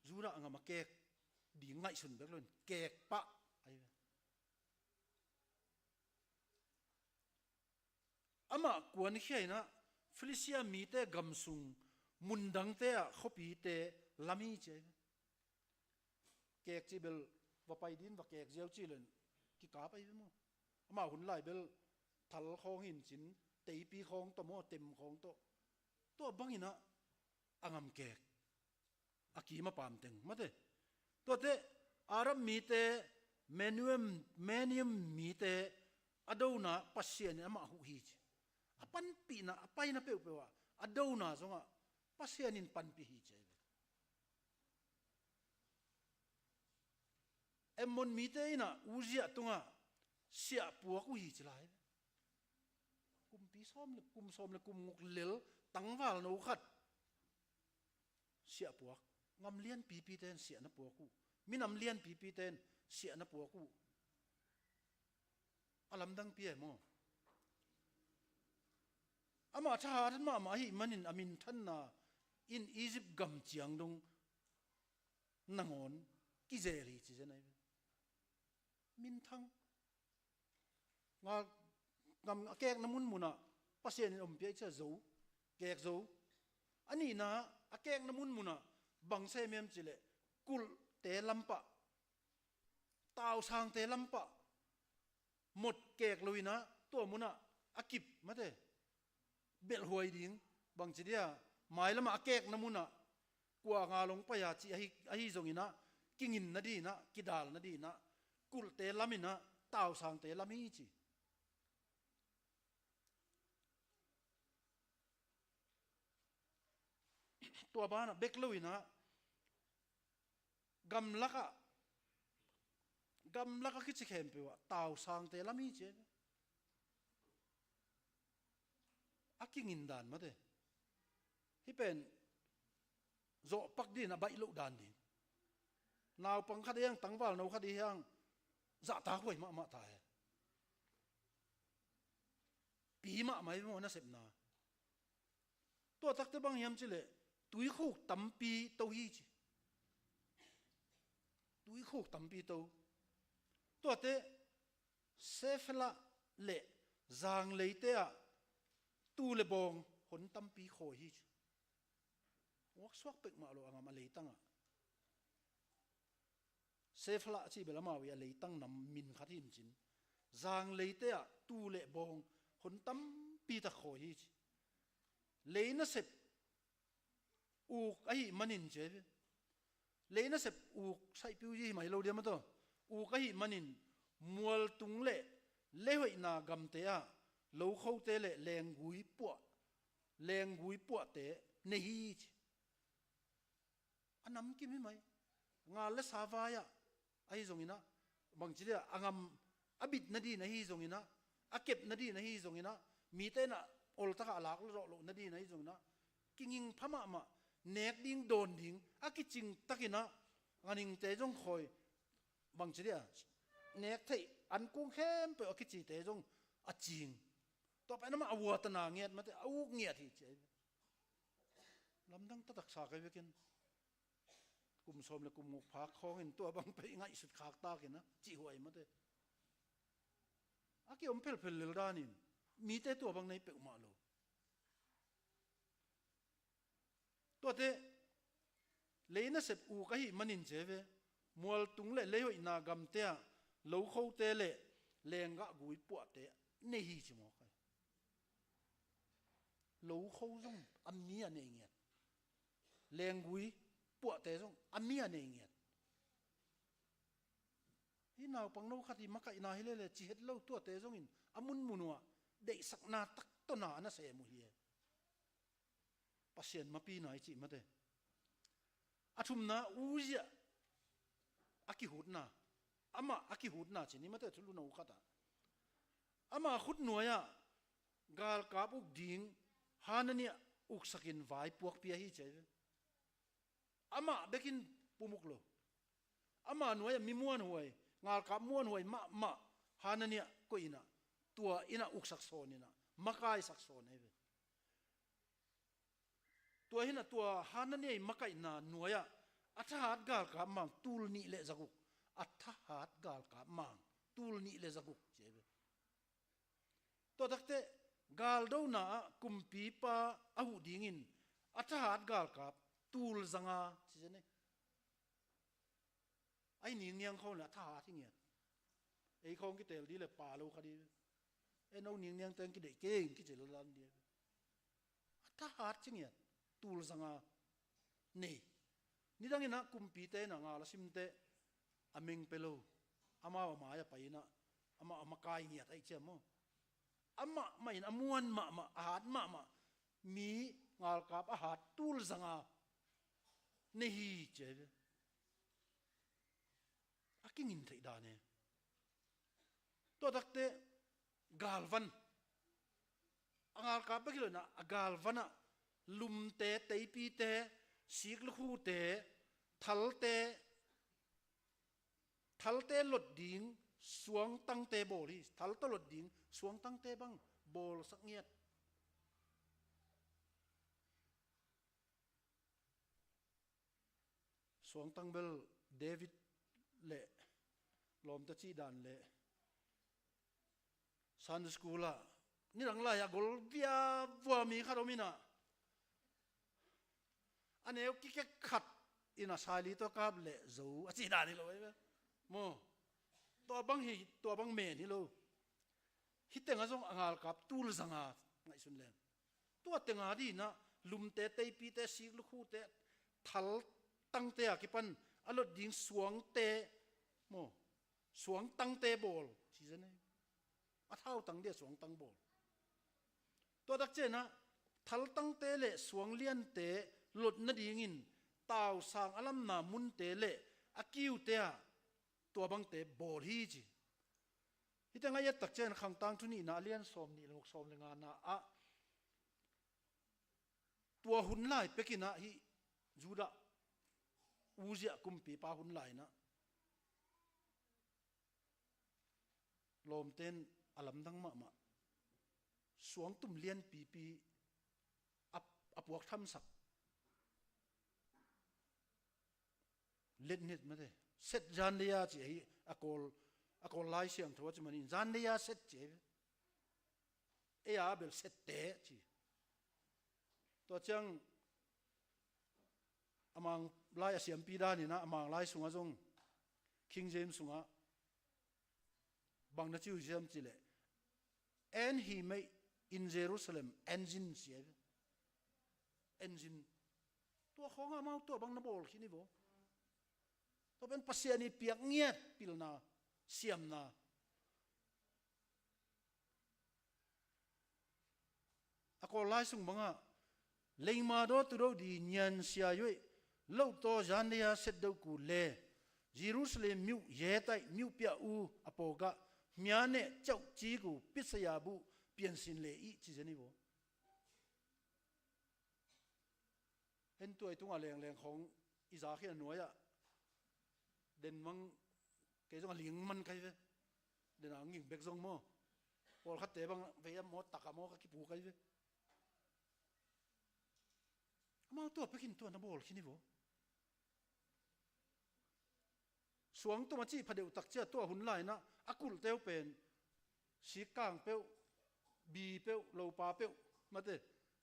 Judah a gam a kek ding ngaihsun bek lo in kek pah ahi ve. Amah kuankhia in ah Filistia mite gam sung mundangte ah khuapite lam hi ci ahi ve. Kek cih bel va pai ding, va kek ziau cih lo in kikap ahi ve maw. Amah hun lai bel thal khawng hi in cin, teipi khawng tawh maw, tem khawng tawh. Tua bang in ah a gam kek, a kim a pam teng mate. Tuate Arab mite, Meunium, Meunium mite a dona Pasian in amah huh hi ci. A panpihna, a paina peuhpeuh ah a dona zongah Pasian in panpih hi ci ahi ve. Ammon mite in ah Uzziah tungah siah puak uh hi ci lai ve. Kumpi sawm le, kum sawm le kum guk lel tangvalno khat siah puak. Gam lianpipite in siah na puak uh. Minam lianpipite in siah na puak uh. A lamdangpi ahi maw. Amah thahat mahmah ahih manin a minthanna in Egypt gam ciang dong nangawn kizel hi ci zen ahi ve. Minthang. Nga, gam a kekna munmunah Pasian in ompih a i cih a zo, kek zo. A nihna a kekna munmunah bang sem hiam cih leh kulhte lampah, tausangte lampah mot kek lo in ah tua munah a kip mate. Belhhuai ding, bangci dia, mailamah a kekna munah kua nga long pai-a cih ahi, ahi zongin ah, kinginna dingin ah, kidalna dingin ah, kulhte lam in ah, tausangte lam hi ci. Tua banah bek lo in ah, gamlakah, gamlakah kici khempeuh ah tausangte lam hi ci. A kingin dan mate. Hih pen zawhpak dingin a baih loh dan ding. Naupang khat hi hang, tangvalno khat hi hang, zahtakhuai mahmah ta hi. Pi mahmah hi maw nasepna. Tua takte bang hiam cih leh tuikhuk tampi to hi ci. Tuikhuk tampi to. Tuate Shephelah le zangleite ah tuu le bawng hon tampi khawi hi ci. Uaksuak pek mah lo a gam a leitangah. Shephelah cih bel amau i a leitang nam min khat hi in cin. Zangleite ah tuu le bawng hon tampi tak khawi hi ci. Lei nasep uk ahih manin ci. Lei nasep uk saihpiu hi mai lo diam a taw. Uk ahih manin mualtung le leihoihna gamte ah lokhote le lenggui puah, lenggui puahte nei hi ci. A namkim hi mai. Ngal le sa vai-ah ahi zongin ah, bangci dia, a gam a bit nadin ahi zongin ah, a kep nadin ahi zongin ah, mite in ah oltakah a lak zawh loh nadin ahi zongin ah, kinging pha mahmah, nek ding dawn ding a kicing takin ah, ganhingte zong khawi, bangci dia, nek theih an kung khempeuh a kicite zong a cing. Tua pen amah a uatana ngiat mate, a uk ngiat hi ci. Lamdang taktak sa kei vekin. Kum sawm le kum guk phak khawngin tua bang pei ngaihsut khak takin a cihhuai mate. A kiom phelphel lel danin mite tua bang nei peuhmah lo. Tuate lei nasep uk ahih manin ci ve, mualtung le leihoihna gamte ah lokhote le lenggui puahte nei hi ci mawk ai. Lokho zong a mi a nei ngiat. Lenggui puahte zong a mi a nei ngiat. Hih naupangno khat i makaihna hi lele ci het lo, tuate zongin a munmun uh ah deihsakna tak tawh na a na sem uh hi e. Pasian mapina i cih mate. A thumna Uzziah a kihutna, amah a kihutna ci ni mate, thulu na uh khatah. Amah khutnuai-ah galkap uk ding Hananiah uksakin vai puakpia hi ci. Amah bekin pumuk lo. Amah nuai-ah mi muanhuai, ngalkap muanhuai mahmah Hananiah koih in ah, tua in ah uksak sawn in ah, makaisak sawn ahi ve. Tua hi-in ah tua Hanania i makaihna nuai-ah a thahat galkap mang tul nih le zaguk, a thahat galkap mang tul nih le zaguk ci hi ve. Tua takteh galdona ah kumpipa a huh dingin a thahat galkap tul zanga ci zen hi. Ai ningniang khawng le a thahat hi ngiat. Ei khawng kitel di le pa lo kha di. Ei no ningniang teng kideih keng kici lalan di. A thahat ci ngiat. Tul zanga nei. Nidangin ah kumpite in ah ngal a simte a meng pe lo. Amau a mai-ah pai-in ah amah a makai ngiat ahih ciang maw. Amah mah in a muan mahmah, a hat mahmah mi ngalkap a hat tul zanga nei hi ci hi ve. A kingin theih dan e. Tua takteh galvan. A ngalkap bek hi lo-in ah a galvan ah lumte, teipite, siklukhute, thalte, thalte lot ding suangtangte bawl hi. Thal tawh lot ding suangtangte bang bawlsak ngiat. Suangtang bel David le lawmte cih dan le Sunday school ah nidang lai-ah gol viavua mi khat om in ah a neu kikek khat in ah saili tawh kap leh zo a cih dan hi lo ei ve. Maw, tua bang hi, tua bang men hi lo. Hih tengah zong a ngalkap tul zanga ngaihsun leng. Tua tengah dih in ah lumte, teipite, siklukhute, thaltangte a kipan a lot ding suangte maw, suangtangte bawl ci zen hi. A thautang dih a suangtang bawl. Tua tak ciangin ah thaltangte le suangliante lot nadingin tausang a lamna munte le a kiute ah tua bangte bawl hi ci. Hih tengah i et tak ciangin Khangtang Thu nihna a lian sawm nih le guk, sawm le ngana ah tua hun lai pekin ah hih Judah Uzziah kumpipa hun lai-in ah lawmte in a lamdang mahmah suangtum lianpipi a, a puakthamsak. Letnet mate. Set zanleia ci ahi a Kawl, a Kawl Lai Siangtho a ci manin zanleia set ci ahi. Ei a bel sette ci. Tua ciang a Mang lai a siampi danin ah a Mang lai sungah zong King James sungah bang na ci uh hiam cih leh, "And he made in Jerusalem engine," ci ahi. Engine. Tua khawngah amau tua bang na bawl khin hi vaw. Tua pen Pasian i piak ngiat pilna, siamna. A Kawl lai sung bangah, "Leima daw tu do di nyan sia yoi lo taw zan leia set do ku le Jerusalem miu ye tai miu pia u a pawgah mia ne cau ci ku pitsaya bu piansin le i," ci zen i vaw. En tuai tungah lengleng khawng i zak hi a nuai-ah den mang kei zong a ling man kai ve. Den a nging bek zong maw. Pawlkhatte bang vei a maw, tak a maw ka kipu kai ve. Amau tua pekin tua na bawl khin hi vaw. Suangtum a cih phadeuh tak ciah tua hun lai-in ah a kulhte uh pen sikkang peuh, bi peuh, lopa peuh, mate,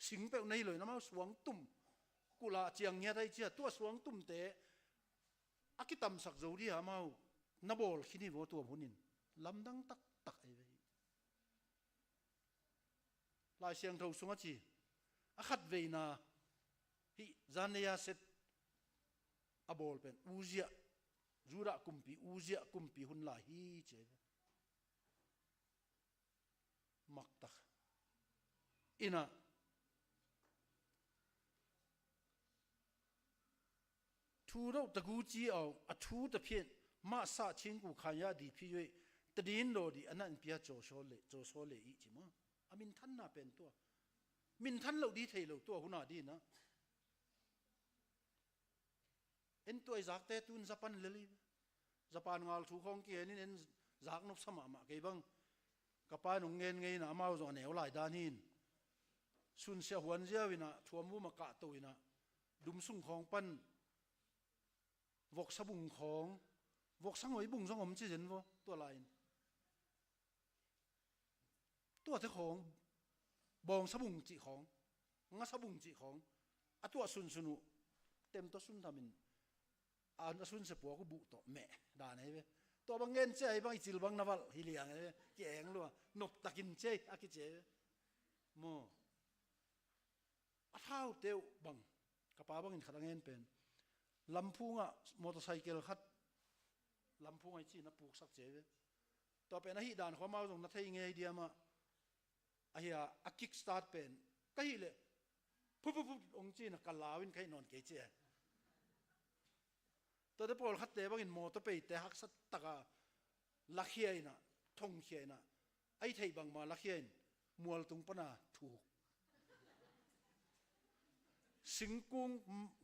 sing peuh nei lo-in amau suangtum kulh ah ciang ngiat ahi ciah tua suangtumte a kitamsak zo dih a amau na bawl khin hi vaw tua hunin. Lamdang taktak ahi ve hi. Lai Siangtho sungah ci, a khatveina hih Zaniah set a bawl pen Uzziah, Judah kumpi Uzziah kumpi hun lai hi ci ahi ve. Maktak. Inah thu doh tagu ci au, a thu ta phian mah sah cingku khan ya di phi yoi, ta din lo di a nan pia cawsaw le, cawsaw le i ci maw. A minthanna pen tua. Minthan lo di thei lo tua huna dinah. En tua i zakte tun Japan lel i. Japan ngal thu khawng kihenin en zak nopsa mahmah kei bang. Ka pa in hong ngen ngei inah amau zong a neu lai dan hin. sunsia huan ziau inah, thuamvum a kahto inah, dum sung khawng pan voksa bung khawng, voksa ngoi bung zong om ci zen vaw, tua lai-in. Tuate khawng, bawngsa bung cih khawng, ngasa bung cih khawng, a tuah sunsun uh, tem tawh sun thamin, a, a sunsia puak uh buh tawh meh dan ahi ve. Tua bang ngen ciai bang i cil bang na valh hi liang ahi ve. Ki-eng lua, noptakin ciai a kici ahi ve. Maw. A thaute uh bang, ka pa bangin khat a ngen pen, lamphungah motorcycle khat, lamphungah i ci na puksak ciai ve. Tua pen ahi dan khua mau zong na thei ngei diam ah, ahi a, a kick start pen, ka hih leh, phup, phup, phup, ong ci na ka lau in ka hih nawn kei ci e. Tuate pawlkhatte bangin mawtaw peite haksat taka lakhia inah, thongkhia inah, a i theih bangma lakhia in, mualtung pana thuk. Singkung,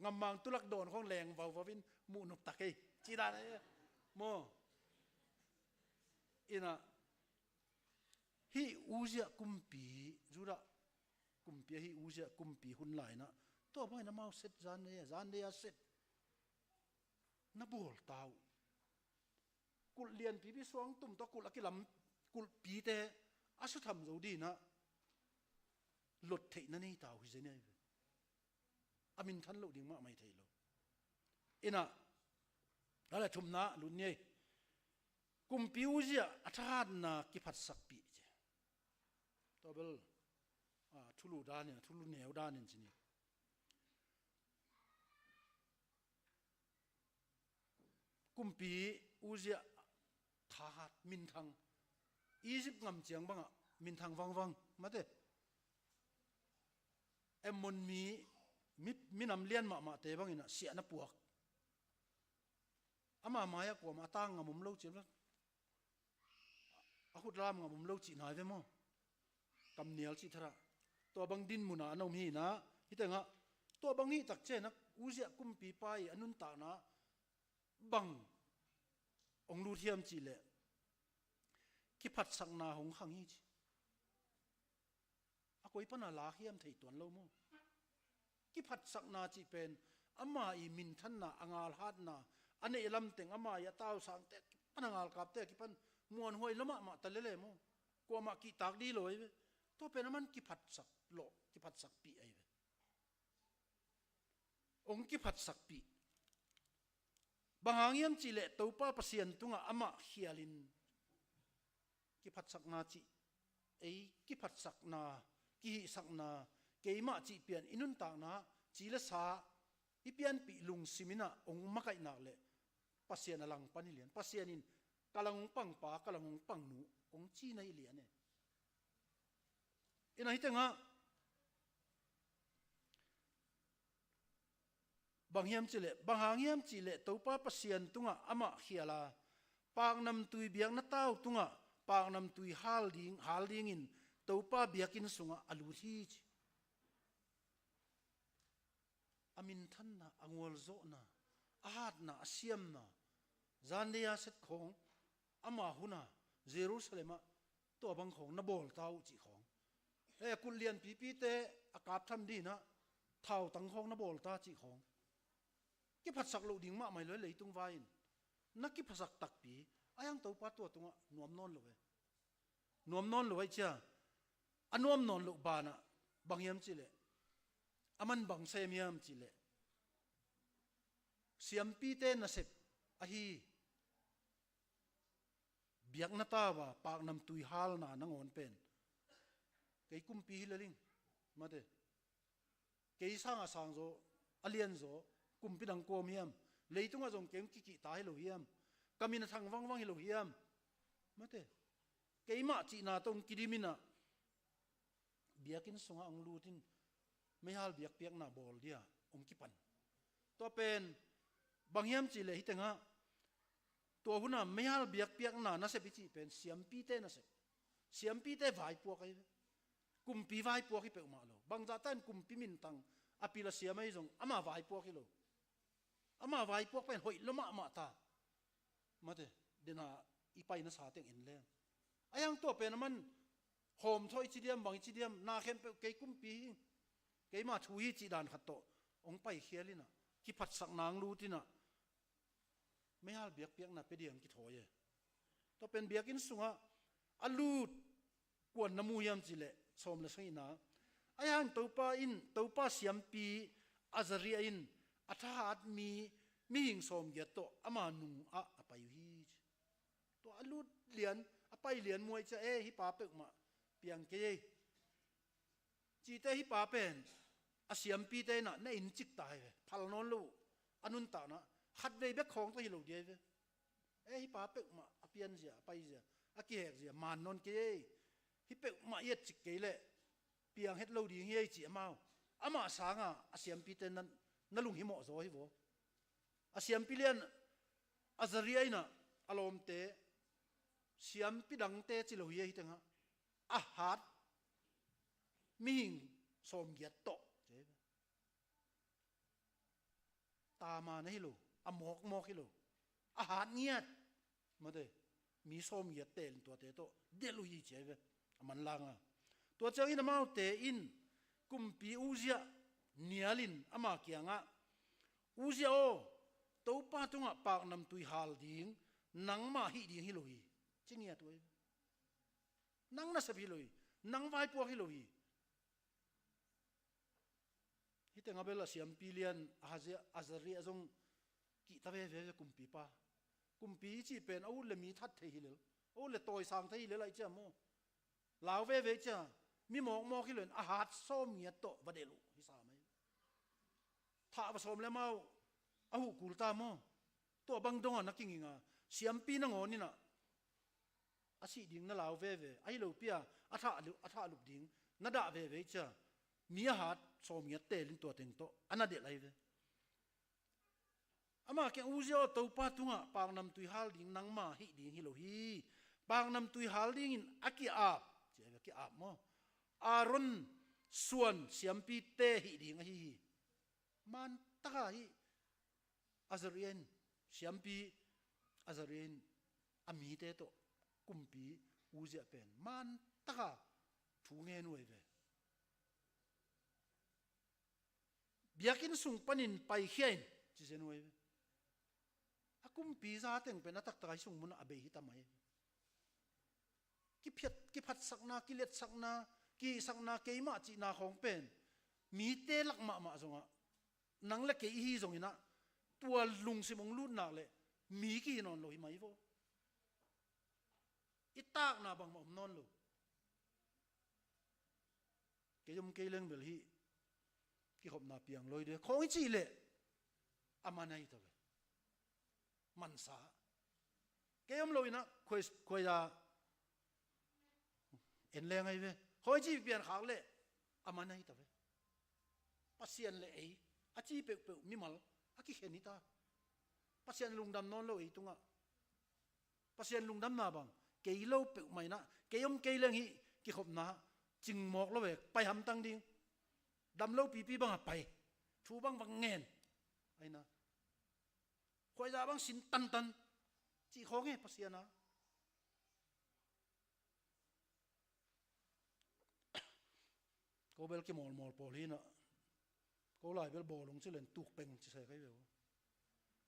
ngammang tulak dawn khawng leng vauvau in muh noptak ei. Ci dan ei. Maw. Inah, hih Uzziah kumpi, Judah kumpi, ahi Uzziah kumpi hun lai inah, tua bangin amau set zan nei a, zan nei a set. Na bawl ta uh. Kulh lianpipi suangtum tawh kulh a kilam, kulhpite a sutham zo dinah lot theih na nei ta uh hi zen ei ve. A minthan loh ding mahmah hi thei lo. Inah, a le thumna lut ni ei. Kumpi Uzziah a thahatna kiphatsakpih ci. Tua bel, a, thulu danin, thulu neu danin ci ni. Kumpi Uzziah thahat minthang. Egypt ngam ciang bangah minthang vangvang, mate. Ammon mi, mi, minam lian mahmahte bangin ah siahna puak. Ama mai-ah kuamah a tang ngam om lo ciang, a khut lam ngam om lo cih nai ve maw? Kamnial cih tharah. Tua bang din munah a na om hi inah, hi tengah, tua bang hih tak ciangah Uzziah kumpipa i a nuntakna bang hong lut hiam cih leh, kiphatsakna hong khang hi ci. A koi pana lak hiam thei tuan lo maw? Kiphatsakna cih pen, ama i minthanna, a ngalhatna, a neih lamteng, ama i a tausangte a kipan, a ngalkapte a kipan muanhuai lua mahmah ta lele maw? Kuamah kihtak dih lo ahi ve. Tua pen a man kiphatsak lawh, kiphatsakpih ahi ve. Hong kiphatsakpih. Bang hang hiam cih leh Topa Pasian tungah amah khialin, kiphatsakna cih, ei kiphatsakna, kihihsakna, keimah cih pian i nuntakna, ci le sa, i pianpih lungsim inah hong makaih nak leh, Pasian a langpan hi lian. Pasian in ka lang hong pangpa, ka lang hong pangnu, hong ci na hi lian e. Inah hi tengah, bang hiam cih leh, bang hang hiam cih leh Topa Pasian tungah amah khial a, paknamtui biakna tau tungah paknamtui hal ding, hal dingin Topa biakinn sungah a lut hi ci. A minthanna, a ngualzawhna, a hatna, a siamna, zan nei a set khawng, ama huna, Jerusalem ah, tua bang khawng na bawl ta uh cih khawng. E, kulh lianpipite a kap tham dinah thautang khawng na bawl ta cih khawng. Kiphatsak loh ding mahmah hi lo e leitung vai-in. Na kiphatsak takpi, a hiang Topa tua tungah nuam nawn lo e. Nuam nawn lo ahi cia. A nuam nawn loh banah bang hiam cih leh, a man bang sem hiam cih leh, siampite nasep ahi biakna tau a paknamtui halna nangawn pen, kei kumpi hi le ling, mate. Kei sangah sang zaw, a lian zaw, kumpi dang kua om hiam? Leitungah zong kei hong kikihta hi lo hiam? Ka min a thang vangvang hi lo hiam? Mate. Keimah cihna tawh hong kidim inah, biakinn sungah hong lut in, meihal biakpiakna bawl dia hong kipan. Tua pen, bang hiam cih leh hi tengah, tua hunah meihal biakpiakna nasep i cih pen, siampite nasep. Siampite vaipuak ahi ve. Kumpi vaipuak hi peuhmah lo. Bangzahta in kumpi mintang a pil a siam ahi zong, ama vaipuak hi lo. Ama vaipuak pen hoih lua mahmah ta. Mate, dena i paina sa teng en leng. A hiang tua pen a man, Hawm thaw i ci diam, bang i ci diam, na khempeuh kei kumpi hi, keima thu hi cih dan khat tawh hong paikhial inah, kiphatsakna hong lut inah, meihal biakpiakna pia ding kithawi e. Tua pen biakinn sungah a lut kuan na mu hiam cih leh, sawm le sagihna, ahi hang Topa in, Topa siampi Azariah in a thahat mi mihing sawmgiat tawh ama nungah a pai uh hi. Tua a lut lian, a pai lian muai ciah, e, hih pa peuhmah piang kei ei. Cihte hih pa pen a siampite inah na in cik ta hi ve, phal nawn lo uh. A nuntakna khatvei bek khawng tawh hi lo ding hi ve. E, hih pa peuhmah a pianzia, a paizia, a kihekzia maan nawn kei ei. Hih peuhmah i et cik kei leh piang het lo ding hi ei, ci amau. Amah sanga a siampite na, na lunghimawh zaw hi vaw. A siampi lian Azariah inah a lawmte, siampi dangte ci lo hi ei, hih tengah a hat mihing sawmgiat tawh, ci hi ve. Taman ahi lo, a mawkmawk hi lo, a hat ngiat, mate, mi sawmgiat teel in tuate tawh delh uh hi, ci hi ve, a manlanga. Tua ciangin amaute in kumpi Uzziah nialin ama kiangah, Uzziah aw, Topa tungah paknamtui hal ding nangmah hih ding hi lo hi, ci ngiat uh hi. Nang nasep hi lo hi, nang vaipuak hi lo hi. Hih tengah bel a siampi lian Ahazi-, Azariah zong kihta veve kumpipa. Kumpi i cih pen a ut le mi that thei hi lel, a ut le tawisang thei hi lel ahi ciah maw. Lau veve ciah, mi mawkmawk hi lo in a hat sawmngiat tawh va delh uh hi sam ahi. Thah va sawm le amau a huh kul ta maw. Tua bang dongah na kinginga, siampi nangawn inah a sih ding na lau veve, ahi lopi-a a thah lu-, a thah lup ding na dah veve ciah, mi a hat sawmngiat teel in tua teng tawh a na delh ahi ve. Amah kiang, Uzziah aw, Topa tungah paknamtui hal ding nangma hih ding hi lo hi. Paknamtui hal dingin a ki-ap, ci a ki-ap maw, Aaron suan siampite hih ding ahi hi. Mantaka hih Azariah in, siampi Azariah in a mite tawh kumpi Uzziah pen mantaka thu ngen uh ahi ve. Biakinn sung panin paikhia in, ci zen uh ahi ve. A kumpi zateng pen a taktak ahi sung munah a bei hi ta mai. Kiphiat, kiphatsakna, kiletsakna, kihihsakna, keimah cihna khawng pen mite lak mahmah zongah, nang le kei ihi zonginah, tua lungsim hong lut nak le mi kihi nawn lo hi mai vaw. I takna bangmah om nawn lo. Kei om kei leng bel hih kikhopna piang loi de khawng i cih leh a man ahi ta ve. Mansa. Kei om lo inah khuai, khuaia en leng ahi ve. Khawng i cih pian khak leh a man ahi ta ve. Pasian le ei a ci peuhpeuh mimal a kikhen hi ta. Pasian lungdam nawn lo ei tungah. Pasian lungdamna bang kei lo peuhmah inah, kei om kei leng hih kikhopna cingmawk lo ve, pai hamtang ding. Dam lo pipi bangah pai, thu bang bang ngen. Aina khuaizah bang sin tantan cih khawng e Pasian a. Ko bel kimawlmawl pawl hi inah, ko lai bel bawlung ci len tukpeng ci sai kai ve uh.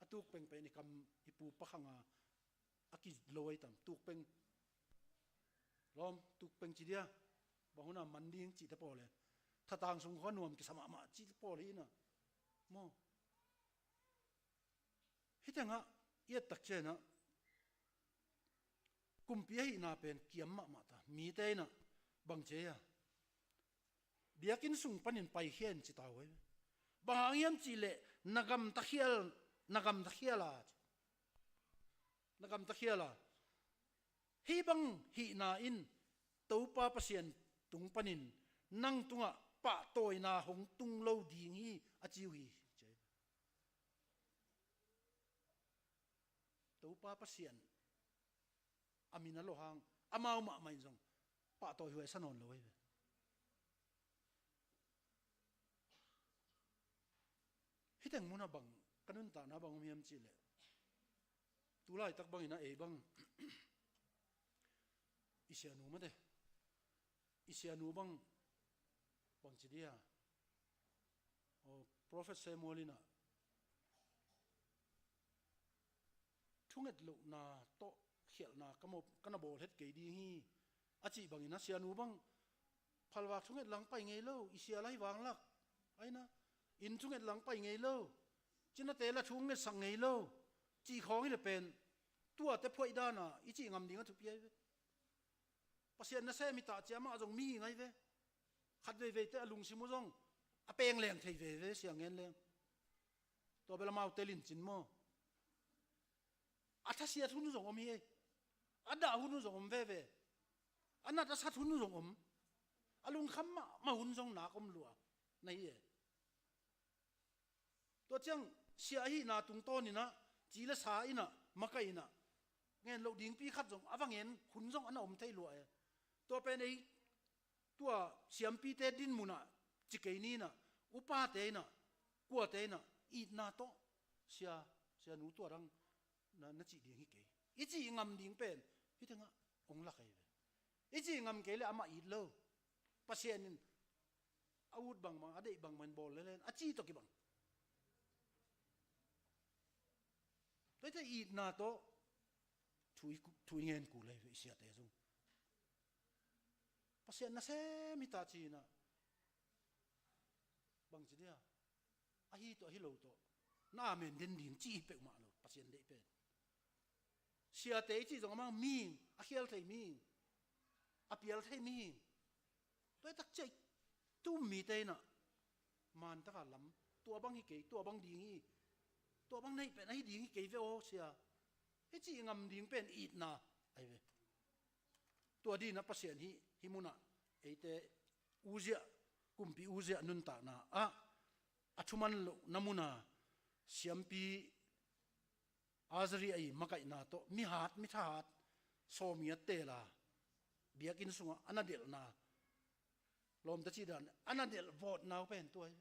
A tukpeng pen i kam i pu pakhanga a ki lo ai tam, tukpeng. Lawm, tukpeng ci dia, bang huna man ding cihte pawl e. Thatang sung khua nuam kisa mahmah cihte pawl hi inah. Maw. Hih tengah i et tak cianah kumpi ahihna pen kiam mahmah ta. Mite inah bang cia, biakinn sung panin paikhia in ci ta uh ahi. Bang hang hiam cihleh na gamta khial, na gamta khial a, na gamta khial a. Hih bang hihna in Topa Pasian tung panin nang tungah pahtawina hong tung lo ding hi a ci uh hi. Topa Pasian a min a lawhang amau mahmah in zong pahtawi huaisa nawn lo ahi ve. Hih teng munah bang ka nuntakna bang om hiam cihleh, tulaitak bangin a ei bang i sianu mate I sianu bang, bang ci dia, aw, Prophet Samuel in ah thunget lohna tawh khialhna ka mo-, ka na bawl het kei ding hi, a cih bangin a sianu bang phalvak thunget lang pai ngei lo, i sia lai vanglak, aina, inn thunget lang pai ngei lo, cinate la thu ngetsak ngei lo, cih khawng hi le pen, tuate phuaih dana i cih ngam ding a thupi ahi ve. Pasian nasem hi ta cia mah zong mihing ahi ve. Khat veiveite a lungsim uh zong a peng leng thei veve, siang ngen leng. Tua bel amau telin cin maw? A thasiat hun zong om hi ei. A dah hun zong om veve. A nat a sat hun zong om. A lungkham mahmah hun zong nak om lua na hi ei. Tua ciang sia ahihna tungtawn inah, ci le sa inah, makaih inah, ngen loh dingpi khat zong a va ngen hun zong a na om thei lua e. Tua pen ei tua siampite dinmunah ci kei ni inah, upate inah, kuate inah, itna tawh sia, sianu tua dang na, na cih ding hi kei. I cih ngam ding pen hih tengah hong lak ahi ve. I cih ngam kei le amah it lo. Pasian in a ut bangbang, a deih bangbang in bawl lelen a cih tawh kibang. Tua hi teh itna tawh thu i, thu i ngen kul ahi ve, i siate zong. Pasian nasem hi ta ci inah, bang ci dia, ahi tawh ahi lo tawh na amen den ding ci hi peuhmah lo, Pasian deih pen. Siate i cih zong amau mihing, a khial thei mihing, a pial thei mihing. Tua hi tak ciah tu mite inah man taka lam, tua bang hi kei, tua bang ding hi, tua bang na hih pen ahi ding hi kei ve aw sia, i cih ngam ding pen itna ahi ve. Tua dinah Pasian hih, hih munah eite Uzziah, kumpi Uzziah nuntakna ah a thuman lohna muna siampi Azariah i makaihna tawh mihat, mithahat sawmngiat tela biakinn sungah a na delhna, lawmta cih dan a na delh vawtna uh pen tua hi.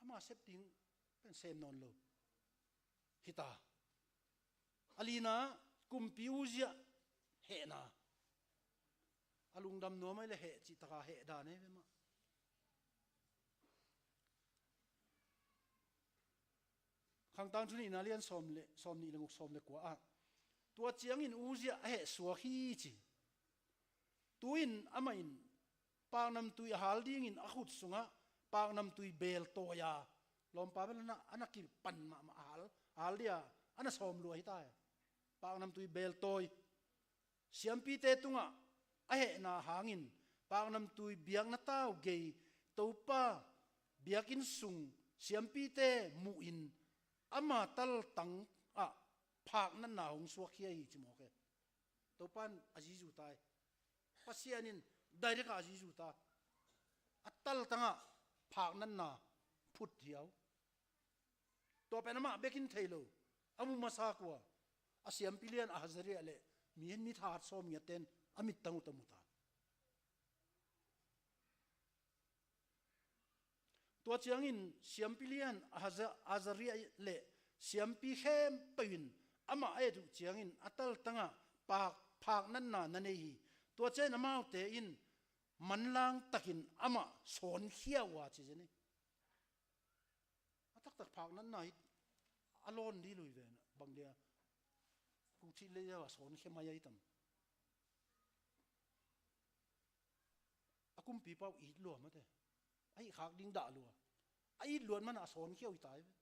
Ama sep ding pen sem nawn lo hi ta. A lina, kumpi Uzziah hehna. A lungdam nuam ahi le heh cih taka heh dan ahi ve mah. Khangtang thu nihna lian sawm le, sawm nih le nguk, sawm le kua ah, tua ciangin Uzziah a heh suak hi ci. Tu-in amah in paknamtui a hal dingin a khut sungah paknamtui beel tawi-a, lawmpa bel a na, a na kipan mahmah a hal, a hal dia a na sawm lua hi ta. Paknamtui beel tawi siampite tungah a hehna hangin paknamtui biakna tau gei Topa biakinn sung siampite muhin ama taltang ah phaknatna hong suakkhia hi ci mawk e. Topa in a zizu ta hi. Pasian in direct ah a zizu ta. A taltangah phaknatna phut hiau. Tua pen amah bekin thei lo. A mu masa kua? A siampi lian a Azariah le mi hen mithat sawmngiat ten a mittang uh tawh mu ta. Tua ciangin siampi lian a Aza-, Azariah le siampi khempeuh in amah a et uh ciangin a taltangah pak, phaknatna na nei hi. Tua ciangin amaute in manlang takin amah sawnkhia uh a ci zen hi. A taktak phaknatna hi a lawn dih lui ve na bang dia. Hu thih le a sawnkhia mai ahi tam. A kumpipa uh it lua mate. A hih khak ding dah lua. A it luat mana a sawnkhia uh hi ta hi ve.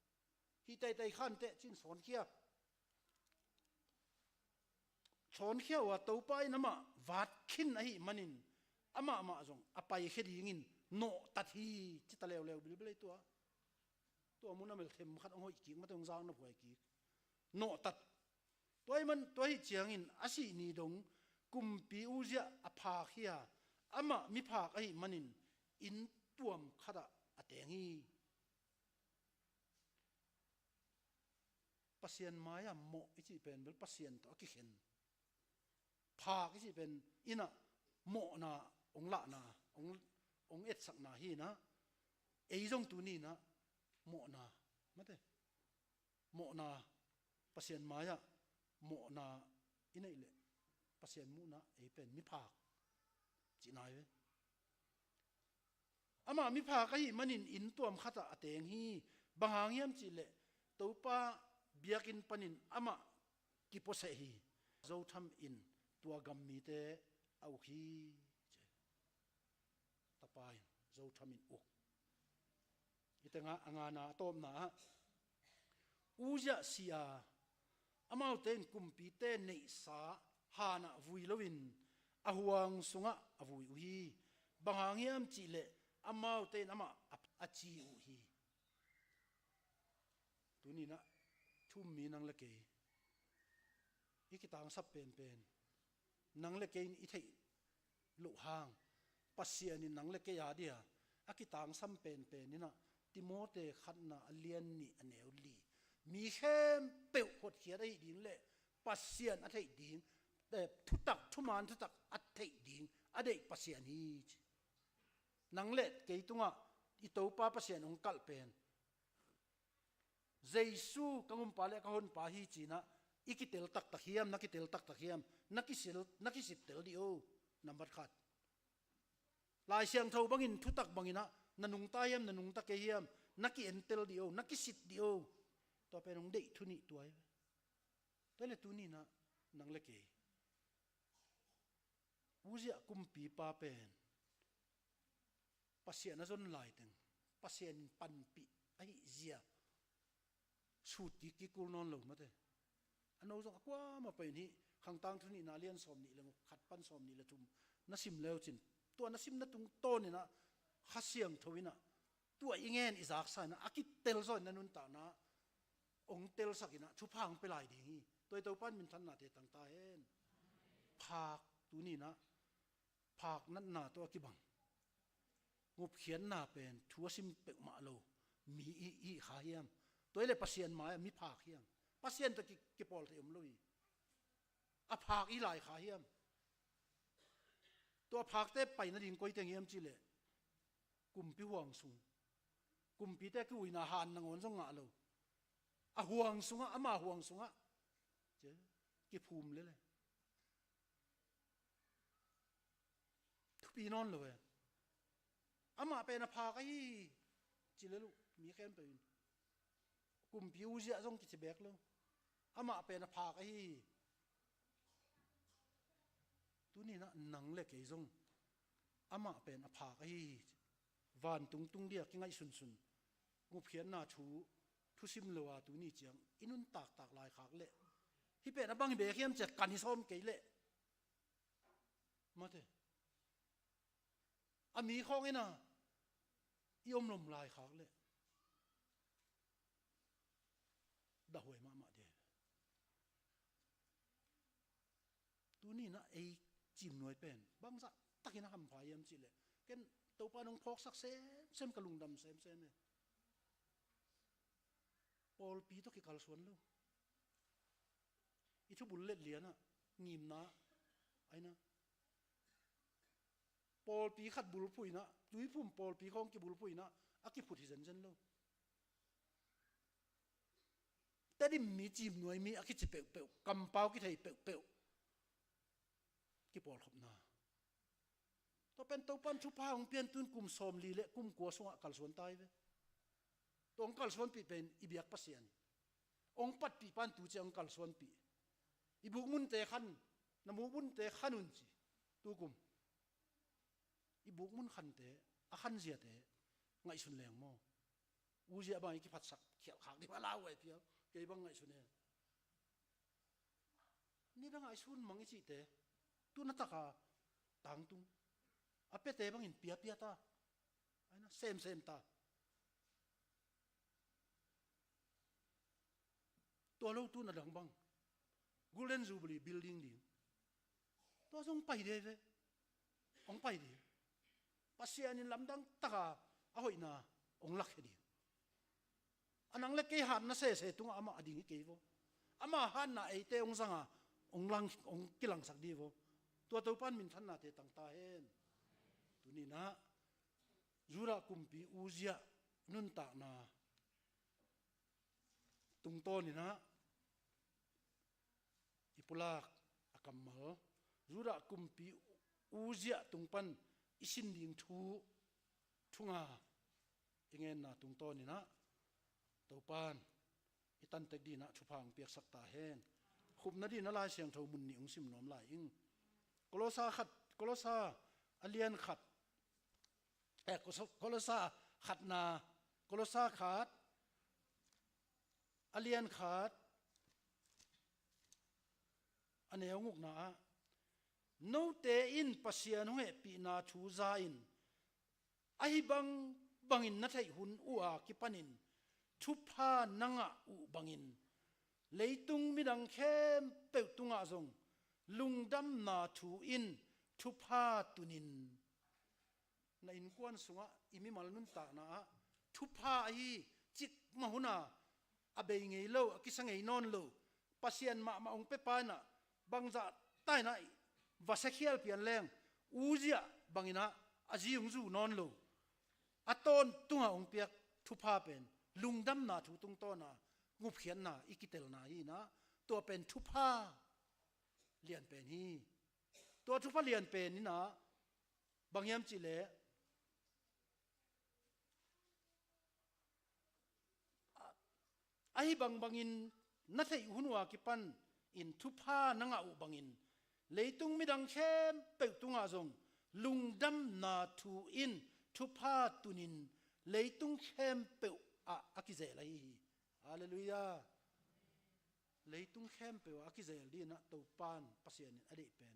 Hih taitai khan teh cin sawnkhia. Sawnkhia uh a Topa in amah vat khin ahih manin amah mah zong a paikhia dingin nawhtat hi ci ta leuleu bilbel ei tua. Tua mun a mel them khat hong hoih kik mate hong zak na phuai kik. Nawhtat. Tua ahih man, tua ahih ciangin a sih ni dong kumpi Uzziah a phak hi a, amah miphak ahih manin inn tuam khatah a teng hi. Pasian mai-ah mawh i cih pen bel Pasian tawh a kikhen. Phak i cih pen innah mawhna hong lahna, hong, hong etsakna hi inah, ei zong tuni inah mawhna, mate, mawhna, Pasian mai-ah mawhna i neih leh Pasian muhna ei pen miphak cihna hi ve. Amah miphak ahih manin inn tuam khatah a teng hi. Bang hang hiam cihleh Topa biakinn panin amah kipuaseh hi. Zotham in tua gam mite a uk hi, ci. Tapa in Zotham in uk. Hih tengah a ngana a tawpna ah Uzziah si a, amaute in kumpite neihsa hanah vui loin a huang sungah a vui uh hi. Bang hang hiam cihleh amaute in amah a, a ci uh hi. Tuni-in ah thu-um mi nang le kei i kitangsap penpen, nang le kei in i theih loh hang, Pasian in nang le kei a dia a kitangsam penpen in ah, Timote khatna a lian nih a neu li, mi khempeuh hotkhiat ahih ding le Pasian a theih ding, eh, thutak, thuman thutak a theih ding a deih Pasian hi, ci. Nang le kei tungah i Topa Pasian hong kalh pen Jesu ka ngunpa le ka honpa hi ci-in ah i kitel taktak hiam, na kitel taktak hiam, na kisil, na kisittel dih o. Nambat khat. Lai Siangtho bangin, thutak bangin ah na nungta hiam, na nungta kei hiam, na ki-entel dih o, na kisit dih o. Tua pen hong deih thu nih tua hi ve. Tua le tuni-in ah nang le kei Uzziah kumpipa pen Pasian a zon laiteng Pasian in panpih ahih zia sut kik kul nawn lo mate. A no zong a kuamah pen hih Khangtangthu nihna lian sawm nih le khat pan sawm nih le thum na sim leu cin, tua na simna tungtawn in ah Kha Siangtho in ah tua i ngen i zaksa in ah a kitel zaw in na nuntakna hong telsak in ah thupha hong pia lai ding hi. Tua i Topa in minthannate tang ta hen. Phak, tuni-in ah phak natna tawh a kibang ngupkhiatna pen thu a sim peuhmah lo mi i, i kha hiam? Tua i le Pasian mai-ah mi phak hiam? Pasian tawh ki, kipawl thei om lo hi. A phak i lai kha hiam? Tua phakte pai nading koi teng hiam cihleh kumpi huang sung, kumpite kiuina han nangawn zong ngah lo, a huang sungah, ama huang sungah kiphum lele. Thupi nawn lo e. Amah pen a phak ahi hi, ci lel uh mi khempeuh in. Kumpi Uzziah zong kici bek lo. Amah pen a phak ahi hi. Tuni-in ah nang le kei zong amah pen a phak ahi hi. Vantung tung dia kingaihsunsun, ngupkhiatna thu, thusim lo a tuni ciang i nuntaktak laikhak leh hih pen a bang hi bek hiam ci-a kan hi sawm kei leh mate. A mi khawng in ah i om lom laikhak leh dahhuai mahmah dih. Tuni-in ah ei Ciimnuai pen bangzah takin a hampha hiam cihleh, ken Topa in hong phawksak semsem, ka lungdam semsem e. Pawlpi tawh kikalsuan lo. I thubul let lianah ngimna aina pawlpi khat bulphuh in ah, Tuiphum pawlpi khawng kibulphuh in ah a kiphut hi zenzen lo. Tedim mi, Ciimnuai mi a kici peuhpeuh, kampau kithei peuhpeuh kipawlkhopna. Tua pen Topa in thupha hong pian, tun kum sawmli le kum kua sungah kalsuan ta hi ve. Tua hong kalsuanpih pen i biak Pasian, hong patpih pan tu ciang hong kalsuanpih. I bukmunte khan, na bukmunte khan un ci. Tukum i bukmun khante, a khanziate ngaihsun leng maw? Uzziah bang i kiphatsak khialh khak dih bang lauhuai piau, kei bang ngaihsun e. Nidang a i sun mang i cihte tu na taka tangtung, a piate bangin piapia ta, aina semsem ta. Tua lo tu na dang bang Golden Jubilee building ding, tua zong pai dih ve. Hong pai dih. Pasian in lamdang taka a hoihna hong lakkhia dih. A nang le kei hatna sese tungah amah a ding hi kei vo. Ama hatna eite hong zanga hong lang, hong kilangsak dih vo. Tua Topa in minthannate tang ta hen. Tuni-in ah Judah kumpi Uzziah nuntakna tungtawn in ah i pulak a kammal, Judah kumpi Uzziah tung pan i sin ding thu, Phunga i ngenna tungtawninah Topan i tantek dinah thupha hong piaksak ta hen. Khupna dinah Lai Siangtho mun nih hong sim nuam lai ing. Kolosa khat, Kolosa a lian khat, eh, Kolosa khatna, Kolosa khat a lian khat a neu ngukna ah, note in Pasian hong hehpihna thu za in ahi bangbangin na theih hun uh a kipanin thupha na ngah uh bangin leitung midang khempeuh tungah zong lungdamna thu in thupha tunin. Na innkuan sungah i mimal nuntakna ah thupha ahi cikmah huna a bei ngei lo, a kisa ngei nawn lo, Pasian mahmah hong pia pa inah bangzah tainah va sekhial pian leng, Uzia banginah a zi hong zu nawn lo, a tawntungah hong piak thupha pen lungdamna thu tungtawna ngupkhiatna i kitelna hi inah, tua pen thupha lian pen hi. Tua thupha lian pen inah bang hiam cihleh, ahi bangbangin na theih hun uh a kipan in thupha na ngah uh bangin leitung midang khempeuh tungah zong lungdamna thu in thupha tunin leitung khempeuh ah a kizel ahi hi. Halleluiah. Leitung khempeuh ah a kizel dinah Topan Pasian in a deih pen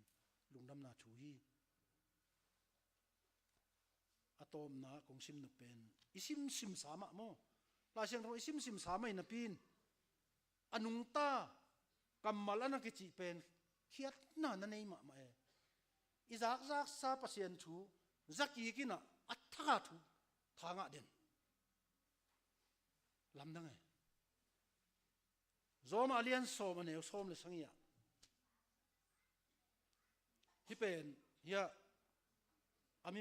lungdamna thu hi. A tawpna kong sim nop pen i simsim sa mah maw? Lai Siangtho i simsim sa mah hi napi in a nungta kammal a na kicih pen khiatna na nei mahmah e. I zakzaksa Pasian thu za kik inah a thaka thu tha ngah den lamdang e. Rom a lian sawm a neu sawm le sagih ah hih pen hiah a mi,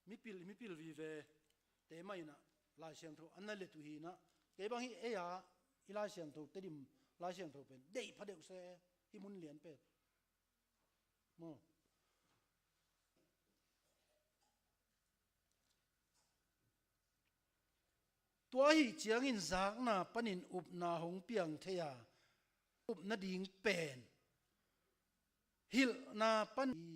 mipil, mipil vive te mah inah Lai Siangtho a na let uh hi inah, kei bang hih ei-a i Lai Siangtho, Tedim Lai Siangtho pen deih pha deuh se, hih mun lian pen maw? Tua ahih ciangin zakna panin upna hong piang thei a, up nading pen hilhna pan hi.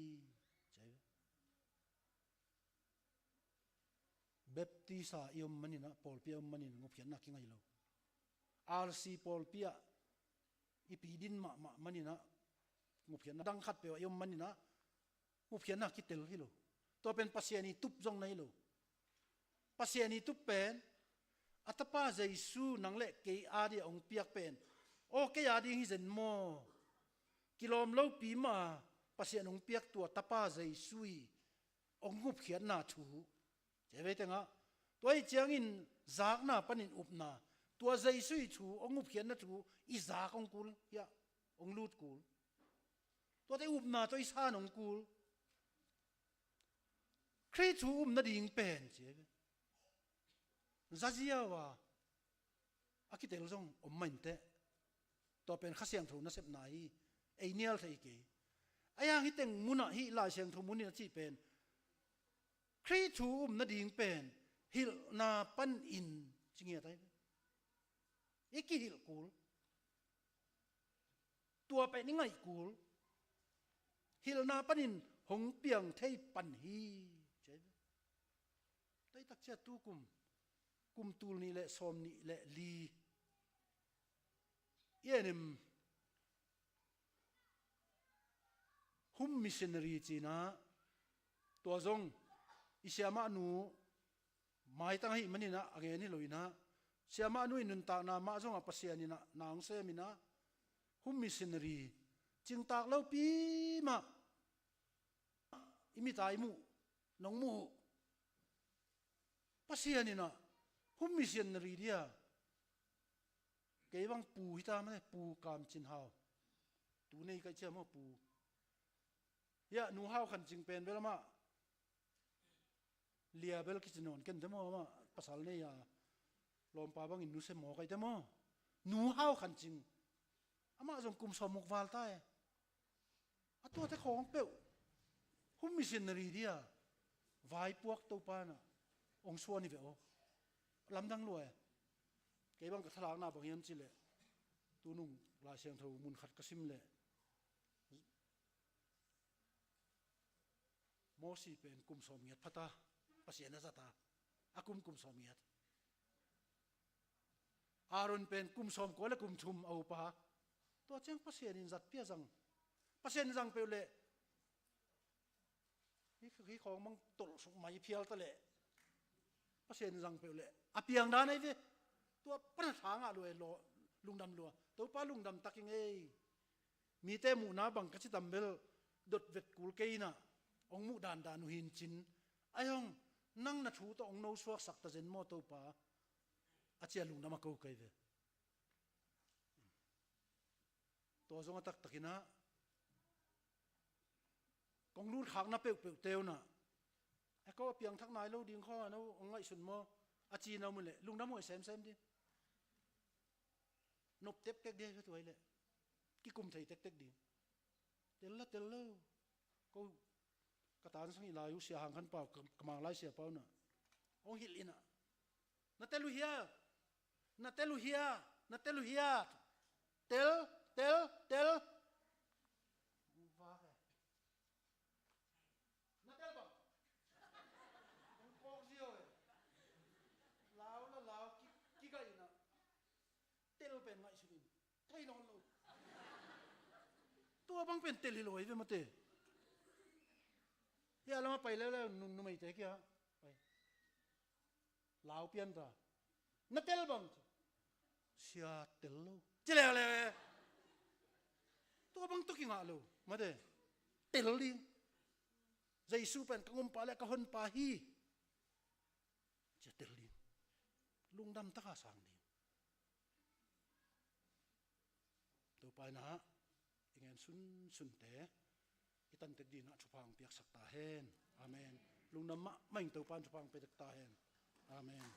Baptist-a i om maninah, pawlpi a om manin ngupkhiatna kingai lo. R C pawlpi ah i pi din mahmah maninah ngupkhiatna, dang khat peuh ah i om maninah ngupkhiatna kitel hi lo. Tua pen Pasian i tup zong na hi lo. Pasian i tup pen a Tapa Jesu nang le kei a dia hong piak pen, aw, kei a ding hi zen maw? Kilawm lopi mah Pasian hong piak tua Tapa Jesu i hong ngupkhiatna thu. Cevei tengah tua ahih ciangin zakna panin upna, tua Jesu i thu, hong ngupkhiatna thu i zak hong kul hiah, hong lut kul. Tuate upna tawh i san hong kul. Khrih thu um nading pen ci a, zaziau a a kitel zong om mah inteh. Tua pen Kha Siangtho nasepna hi, ei nial thei kei. A hiang hih teng munah hih Lai Siangtho munin a cih pen Khrih thu um nading pen hilhna panin ci ngiat ahi. I kihilh kul. Tua pen i ngaih kul. Hilhna panin hong piang thei pan hi. Taitak cia tu kum, kum tul nih le sawm nih le li i en em? Home missionary cinah, tua zong i siamahnu maitang ahih maninah a ngen hi lo inah, siamahnu i nuntakna mah zongah Pasian inah na hong sem inah, home missionary cingtak lopi mah i mit a i muh, nong muh uh. Pasian inah home missionary dia, kei bang Pu hita mah le, Pu Kam Cin Hau. Tu nei kaih cia maw, Pu. Hiah Nu Hau Khan Cing pen bel amah lia bel kici nawn ken te maw, amah pasal nei a lawmpa bangin nuse maw kaih te maw. Nu Hau Khan Cing. Amah zong kum sawm uk val ta e. A tuate khawng peuh home missionary dia vaipuak Topa inah Hong suan hi ve aw. Lamdang lua e. Kei bang ka thalakna bang hiam cih leh, tunung Lai Siangtho mun khat ka sim leh, Mosi pen kum sawm ngiat phata, Pasian a zata, a kum kum sawm ngiat. Aaron pen kum sawm kua le kum thum a upa. Tua ciang Pasian in zat pia zang. Pasian in zang peuh leh, hi, hi khawng mang tolh suk mai phial ta leh, Pasian in zang peuh leh a piang dan ahi ve. Tua pan a tha ngah lua e, lungdam lua. Topa lungdam tak ing ei. Mite muhna bang ka ci tam bel dot vet kul kei inah, hong muh dandan uh hi in cin. Ai hong, nang na thu tawh hong nosuaksak ta zen maw Topa, a ci a lungdam a ko kei ve. Tua zong a taktak inah, kong lut khakna peuhpeuh te unah, e ko a piangthak nai lo ding khaw a no hong ngaihsun maw, a ci na om uh leh lungdam uh a semsem ding. Nop tektek ding a tua hi leh kikum thei tektek ding. Tel la tel lo. Ko ka tansang i lai uh Sia Hang Khan Pau, ka, ka Mang Lai Sia Pau na hong hilh inah, na tel uh hia? Na tel uh hia? Na tel uh hia? Tel, tel, tel. Vak e. Na tel bang? Hong kawk ziau e. Lau la lau, ki, kigaih inah. Tel pen ngaihsun in. Thei nawn lo. Tua bang pen tel hi lo ahi ve mate. Hia lamah pai leuleu, nu, numeite kia. Pai. Lau pian ta. Na tel bang? Sia, tel lo. Ci leuleu e. Tua bang tawh kingah lo mate. Tel ding. Jesu pen ka ngumpa le ka honpa hi. Ci a tel ding. Lungdam taka sang ding. Topa in ah i ngen sunsunte i tantek dingin ah thupha hong piaksak ta hen. Amen. Lungdam mahmah ing. Topa in thupha hong piaksak ta hen. Amen.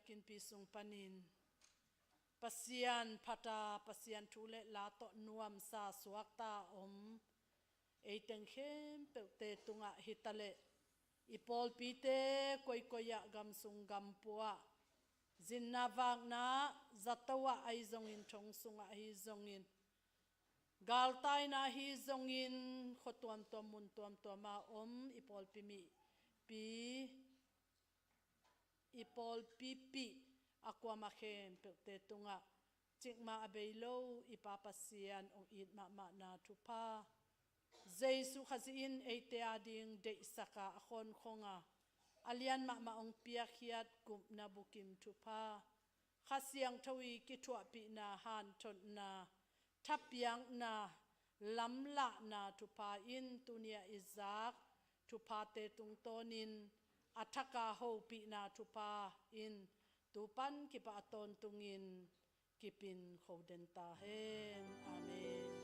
Kinpi sung panin Pasian phata, Pasian thu le la tawh nuamsa suakta om ei teng khempeuhte tungah hitaleh i pawlpite koikoi ah, gamsung gampuah, zinna vakna, zato ah ahi zongin, thong sungah ahi zongin, galtaina ahi zongin, khua tuamtuam, mun tuamtuama om i pawlpi mihpi, i pawlpipih a kuama khempeuhte tungah cikmah a bei lo i Pa Pasian hong it mahmahna thupha, Jesu Khazih in eite ading deihsaka a khawnkhonga a lian mahmah hong piakkhiat gupna bukim thupha, Kha Siangtho i kithuahpihna, hanthotna, thapiakna, lamlahna thupha in tuni-ah i zak thuphate tungtawnin a thaka hopihna thupha in tupan kipah a tawntungin kipin khoden ta hen. Amen.